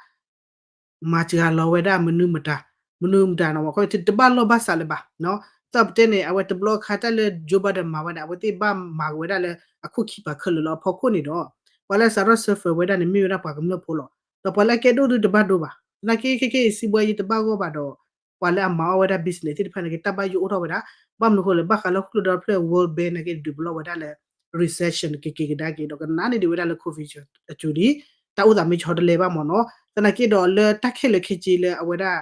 မၤစှၤလီၤဝဲဒၣ်မနုၤမတၤ, မနုၤမတၤနီၤ, တဘၣ်လီၢ်ဘၣ်စးလၢၤဘၣ်, သီပတဲန့ၣ် အဝဲတဘျီခါတၢ်လၢ Joe Biden မၤဝဲန့ၣ် အဝဲသ့ၣ်ဘၣ်မၤက့ၤဝဲဒၣ်လၢအခိၣ်ခံပၤခဲလၢာ်လၢအဖီခိၣ်န့ၣ်ဒီး ပှၤလၢအစးထီၣ် suffer ဝဲဒၣ်န့ၣ် မ့ၢ်ဝဲဒၣ်ပှၤကမျၢၢ်ဖိလီၤ, ဒီးပှၤလၢအကဲဒိၣ်ဒုတဘၣ်ဒိဘၣ်, သနာ်က့ခဲခဲအံၤ စံးဘှါယံၤတဘၣ်ဂီၢ်ဘၣ်ဒီး ပှၤလၢအမၤအီၣ်ဝဲဒၣ် business သ့ၣ်တဖၣ်န့ၣ်က့ တၢ်ဘၣ်ယိၣ်အိၣ်ထီၣ်ဝဲဒၣ်, ဘၣ်မနုၤဃိလဲၣ် ဘၣ်ဃးလၢဟီၣ်ခိၣ်ဒီဖျၢၣ် World Bank န့ၣ်က့ ဒုးပလီၢ်ဝဲဒၣ်လၢ recession ကက့ၤကဒါက့ၤဒီး ကနၣ်န့ၢ်ဒံးဝဲဒၣ်လၢ COVID အစိၤဒံး, တၢ်အိၣ်သးမ့ၢ်ဆီတလဲဘၣ်မ့ၢ်နီၤ, သနာ်က့ဒီးလၢတၢ်ခဲလၢာ်ခဲဆ့လၢအဝဲဒၣ်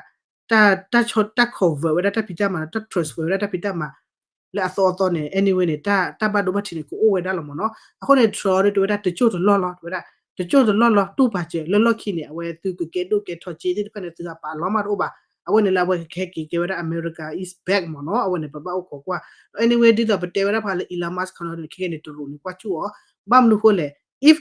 တၢ် တၢ် convert ဝဲဒၣ်တၢ်ဖံးတၢ်မၤ တၢ် transfer ဝဲဒၣ်တၢ်ဖံးတၢ်မၤ လၢအသီအသီန့ၣ် anyway န့ၣ် တၢ် တၢ်ဘၣ်ဒိဘၣ်ထံးန့ၣ် ကအိၣ်ဝဲဒၣ်လီၤမ့ၢ်နီၤ. အဃိန့ၣ် Trump ဒီးတဲဝဲဒၣ် တကၠိၢ်တလီၢ်လီၤ, တဲဝဲဒၣ် တကၠိၢ်တလီၢ်လီၤ တူၢ်ပာ်စၢၤ လၢလီၢ်ခံန့ၣ် အဝဲသုကကဲဒိၣ်ကဲထီၣ်စ့သ့ၣ်တဖၣ်န့ၣ် သုဟးပာ်လီၤမးတအိၣ်ဘၣ်. အဝဲန့ၣ်လၢအဝဲကဟဲက့ၤကဲဝဲဒၣ် America is back မ့ၢ်နီၤ. အဝဲန့ၣ် ပဘၣ်အိၣ်ခိးကွၢ် ဒီး anyway ဒ်သိးပတဲဝဲဒၣ်ဖဲလၢ Elon Musk ခီနီၤန့ၣ် ခဲကနံၣ်န့ၣ် တရူးန့ၣ် ကွၢ်ကၠူၣ်အီၤ ဘၣ်မနုၤဃိလဲၣ် if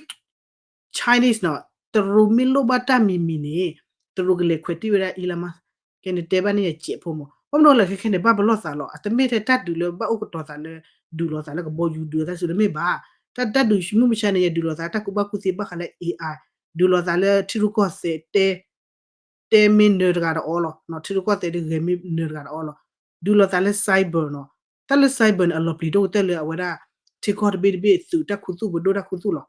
Chinese နီၤ တရူးမ့ၢ်လိၣ်ဘၣ်တၢ်မံၤမံၤန့ၣ် တရူးကလဲၤခွဲးတံၢ်ဝဲဒၣ် Elon Musk ကဲန့ၣ်တဲဘၣ်န့ၣ်ယစဲးဖိမ့ၢ် ဘၣ်မနုၤလဲၣ် ခဲခဲန့ၣ် ဘၣ်ပလီၢ်သးလီၤ. အတမ့ၢ်ထဲတၢ်ဒုးလၢဘၣ်အိၣ်ကတီၤသးလၢ ဒုးလိာ်သးလၢကဘီယူၤဒုးအသးစူၤတမ့ၢ်ဘၣ်. တၢ် တၢ်ဒုးမုၢ်မဆါန့ၣ် ယဒုးလိာ်သးတၢ်ကူၣ်ဘၣ်ကူၣ်သ့ဘၣ်ဃးလၢ AI ဒုးလိာ်သးလၢထံရူၢ်ကီၢ်သဲးတဲ တဲမ့ၢ်နၢၤတဂၤဒီးအီၤလီၤ. ထံရူၢ်ကီၢ်သဲးဒုးဂဲၤမ့ၢ်နၢၤတဂၤဒီးအီၤလီၤ. ဒုးလိာ်သးလၢ cyber နီၤ. တၢ်လၢ cyber န့ၣ် အလီၤပျံၤဒိၣ်ကတၢၢ်လၢအဝဲဒၣ် ထံကီၢ်တဘ့ၣ်တဘ့ၣ်သုးတၢ်ခူသူၣ်ပဒိၣ်တၢ်ခူသူၣ်လီၤ.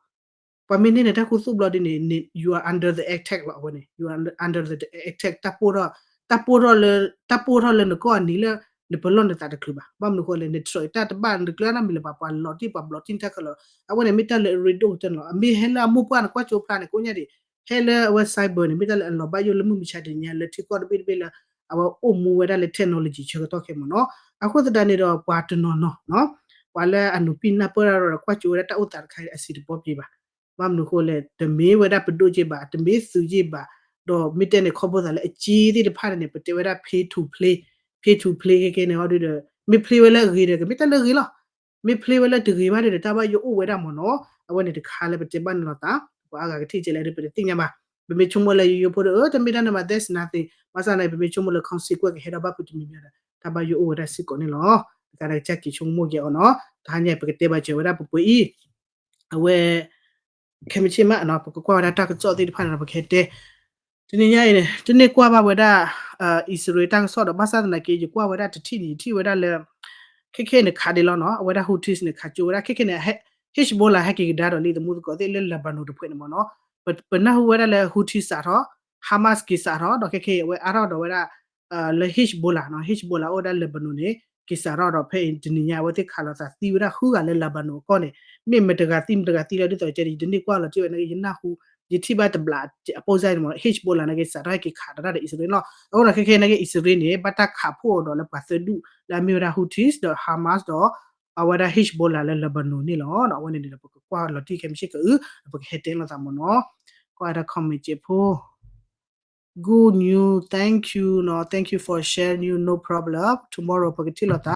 ပှၤမ့ၢ်န့ၢ်နတၢ်ခူသူၣ်ဘျီဒ်န့ၣ် you are under the attack လီၤ. အဝဲန့ၣ် you are under the attack တၢ်ပိၢ်ထီၣ် တၢ်ပိၢ်ထီၣ်လၢ တၢ်ပိၢ်ထီၣ်လၢနကီၢ်အနံၤလၢ နပလီၢ်နသးတချုးဘၣ်. ဘၣ်မနုၤဃိလဲၣ် နတြၢၤတၢ်တဘၣ် နတကျၢၤတၢ်မံၤလၢၤဘၣ် ပှၤလီၤတံၢ်ပှၤဘျီးတံၢ်တၢ်ခဲလၢာ်. အဝဲန့ၣ်မ့ၢ်တၢ်လၢအရ့ဒိၣ်ကတၢၢ်န့ၣ်လီၤ. အမ့ၢ်ဟဲလၢအမိၢ်ပှၢ်န့ၣ် ကွၢ်ကၠိဖျါန့ၣ် ကိးညါဒံး ဟဲလၢအဝဲ cyber န့ၣ် မ့ၢ်တၢ်လၢအလီၤဘၣ်ယိၣ်လၢမုၢ်မဆါတနံၤညါလၢထံကီၢ်တဘ့ၣ်တဘ့ၣ်လၢ အဝဲအိၣ်မူဝဲဒၣ်လၢ technology ဆၢကတီၢ်ခဲမ့ၢ်နီၤ. အဃိသတးန့ၣ်ဒီးပှၤတနီၤနီၤ ပှၤလၢအနူးပံၢ်နၢ်ပၢၢ်တၢ်ဒီးကွၢ်ကၠိဝဲဒၣ်တၢ်အိၣ်သးတခါအံၤအစံးတပီၢ်ပှ့ၤဘၣ်. ဘၣ်မနုၤဃိလဲၣ် တမ့ၢ်ဝဲဒၣ်ပဒိၣ်က့ဘၣ် တမ့ၢ်သုးက့ဘၣ် ဒီးမ့ၢ်တဲန့ၣ် ခီဖျိသးလၢအစ့သ့ၣ်တဖၣ်န့ၣ် ပတဲဝဲဒၣ် pay to play, pay to play ခဲခဲန့ၣ် ဟီဒုဒီး မ့ၢ် play ဝဲလၢအဂ့ၤဒီး ကမ့ၢ်တၢ်လၢအဂ့ၤလီၤ. မ့ၢ် play ဝဲလၢတဂ့ၤဘၣ်ဒီး တၢ်ဘၣ်ယိၣ်အိၣ်ဝဲဒၣ်မ့ၢ်နီၤ. အဝဲန့ၣ်တခါလၢပတဲဘၣ်န့ၣ်လီၤသး ပှၤအါဂၤကထံၣ်ကဲလဲၣ်ဒီး ပတသ့ၣ်ညါဘၣ်. ပမ့ၢ်ဆိကမိၣ်လၢယိယိဖိဒီး အၢ တမ့ၢ်တၢ်နီတမံၤ there's nothing ဘၣ်ဆၣ်န့ၣ် ပမ့ၢ်ဆိကမိၣ်လၢ consequence ကဟဲဒီးဘၣ်ဖုးတမံၤမံၤဒီး တၢ်ဘၣ်ယိၣ်အိၣ်ဝဲဒၣ်စ့ၢ်ကီးန့ၣ်လီၤ. တခါဒီးကစၢ်က့ၤဆိကမိၣ်က့ၤအီၤနီၤ. တဟါညါပကတဲဘၣ်စၢၤဝဲဒၣ်ပပှဲၤအံၤ အဝဲ ခဲမုၢ်ဆ့ၣ်မးနီၤ ပကကွၢ်ဝဲဒၣ်တၢ်ကစီၣ်သ့ၣ်တဖၣ်န့ၣ်ဒီး ပကဟဲတဲ တနံၤညါအံၤန့ၣ် တန့ၢ်ကွၢ်ဘၣ်ဝဲဒၣ် အံၣ်စရ့လးတၢ်ကစီၣ်ဒီး ဘၣ်ဆၣ်သနာ်က့ ယကွၢ်ဝဲဒၣ်တထံၣ်န့ၣ် ယထံၣ်ဝဲဒၣ်လၢ ခဲခဲန့ၣ်ခးဒံးလီၤနီၤ အဝဲဒၣ် Houthis န့ၣ် ခးကၠိဝဲဒၣ် ခဲခဲန့ၣ် Hezbollah ဟဲက့ၤကဒါဒီးလံ သမူသကိးသ့ၣ်လၢ Lebanon တဖုန့ၣ်မ့ၢ်နီၤ. ပနၢ်ဟူဝဲဒၣ်လၢ Houthi စးထီၣ်, Hamas က့ၤစးထီၣ် ဒီးခဲခဲအံၤအဝဲအါထီၣ်ဒီးဝဲဒၣ် လၢ Hezbollah နီၤ, Hezbollah အိၣ်ဝဲဒၣ် Lebanon န့ၣ် က့ၤစးထီၣ်ဒီးဖဲအံၤတနံၤညါ အဝဲသ့ၣ်ခးလိာ်သးသံဝဲဒၣ်ဃုဂၤလၢ Lebanon အကီၢ်န့ၣ် မ့ၢ်မတဂၤသံမတဂၤသံလၢဒ်သိးကဲန့ၣ် ယတန့ၢ်ကွၢ်လီၤတံၢ်ဝဲန့ၣ် ယနၢ်ဟူ ယထံၣ်ဘၣ်တဘျးအပိၢ်စၢ်န့ၣ်မ့ၢ် Hezbollah န့ၣ်က့ၤစးထီၣ်ဟဲက့ၤခးတၢ်ဒီးအံၣ်စရ့လးလီၤ. အဃိဒီးခဲခဲအံၤန့ၣ်က့ၤ အံၣ်စရ့လးန့ၣ် ဘၣ်တၢ်ခးဖှိၣ်အီၤဒီးလၢပှၤသၢဒူၣ်လၢအမ့ၢ်ဝဲဒၣ် Houthis ဒီး Hamas ဒီး အဝဲဒၣ် Hezbollah လၢ Lebanon န့ၣ်လီၤ. ဒီးအဝဲန့ၣ်န့ၣ်ဒီးပကကွၢ်လီၤတံၢ်ခဲမုၢ်ဆ့ၣ်ကအု ဒီးပကဟဲတဲလိာ်သးမ့ၢ်နီၤ. ကွၢ်ဝဲဒၣ် comment က့ဖိ Good news, thank you နီၤ, thank you for sharing you, no problem. Tomorrow ပကထံၣ်လိာ်သး.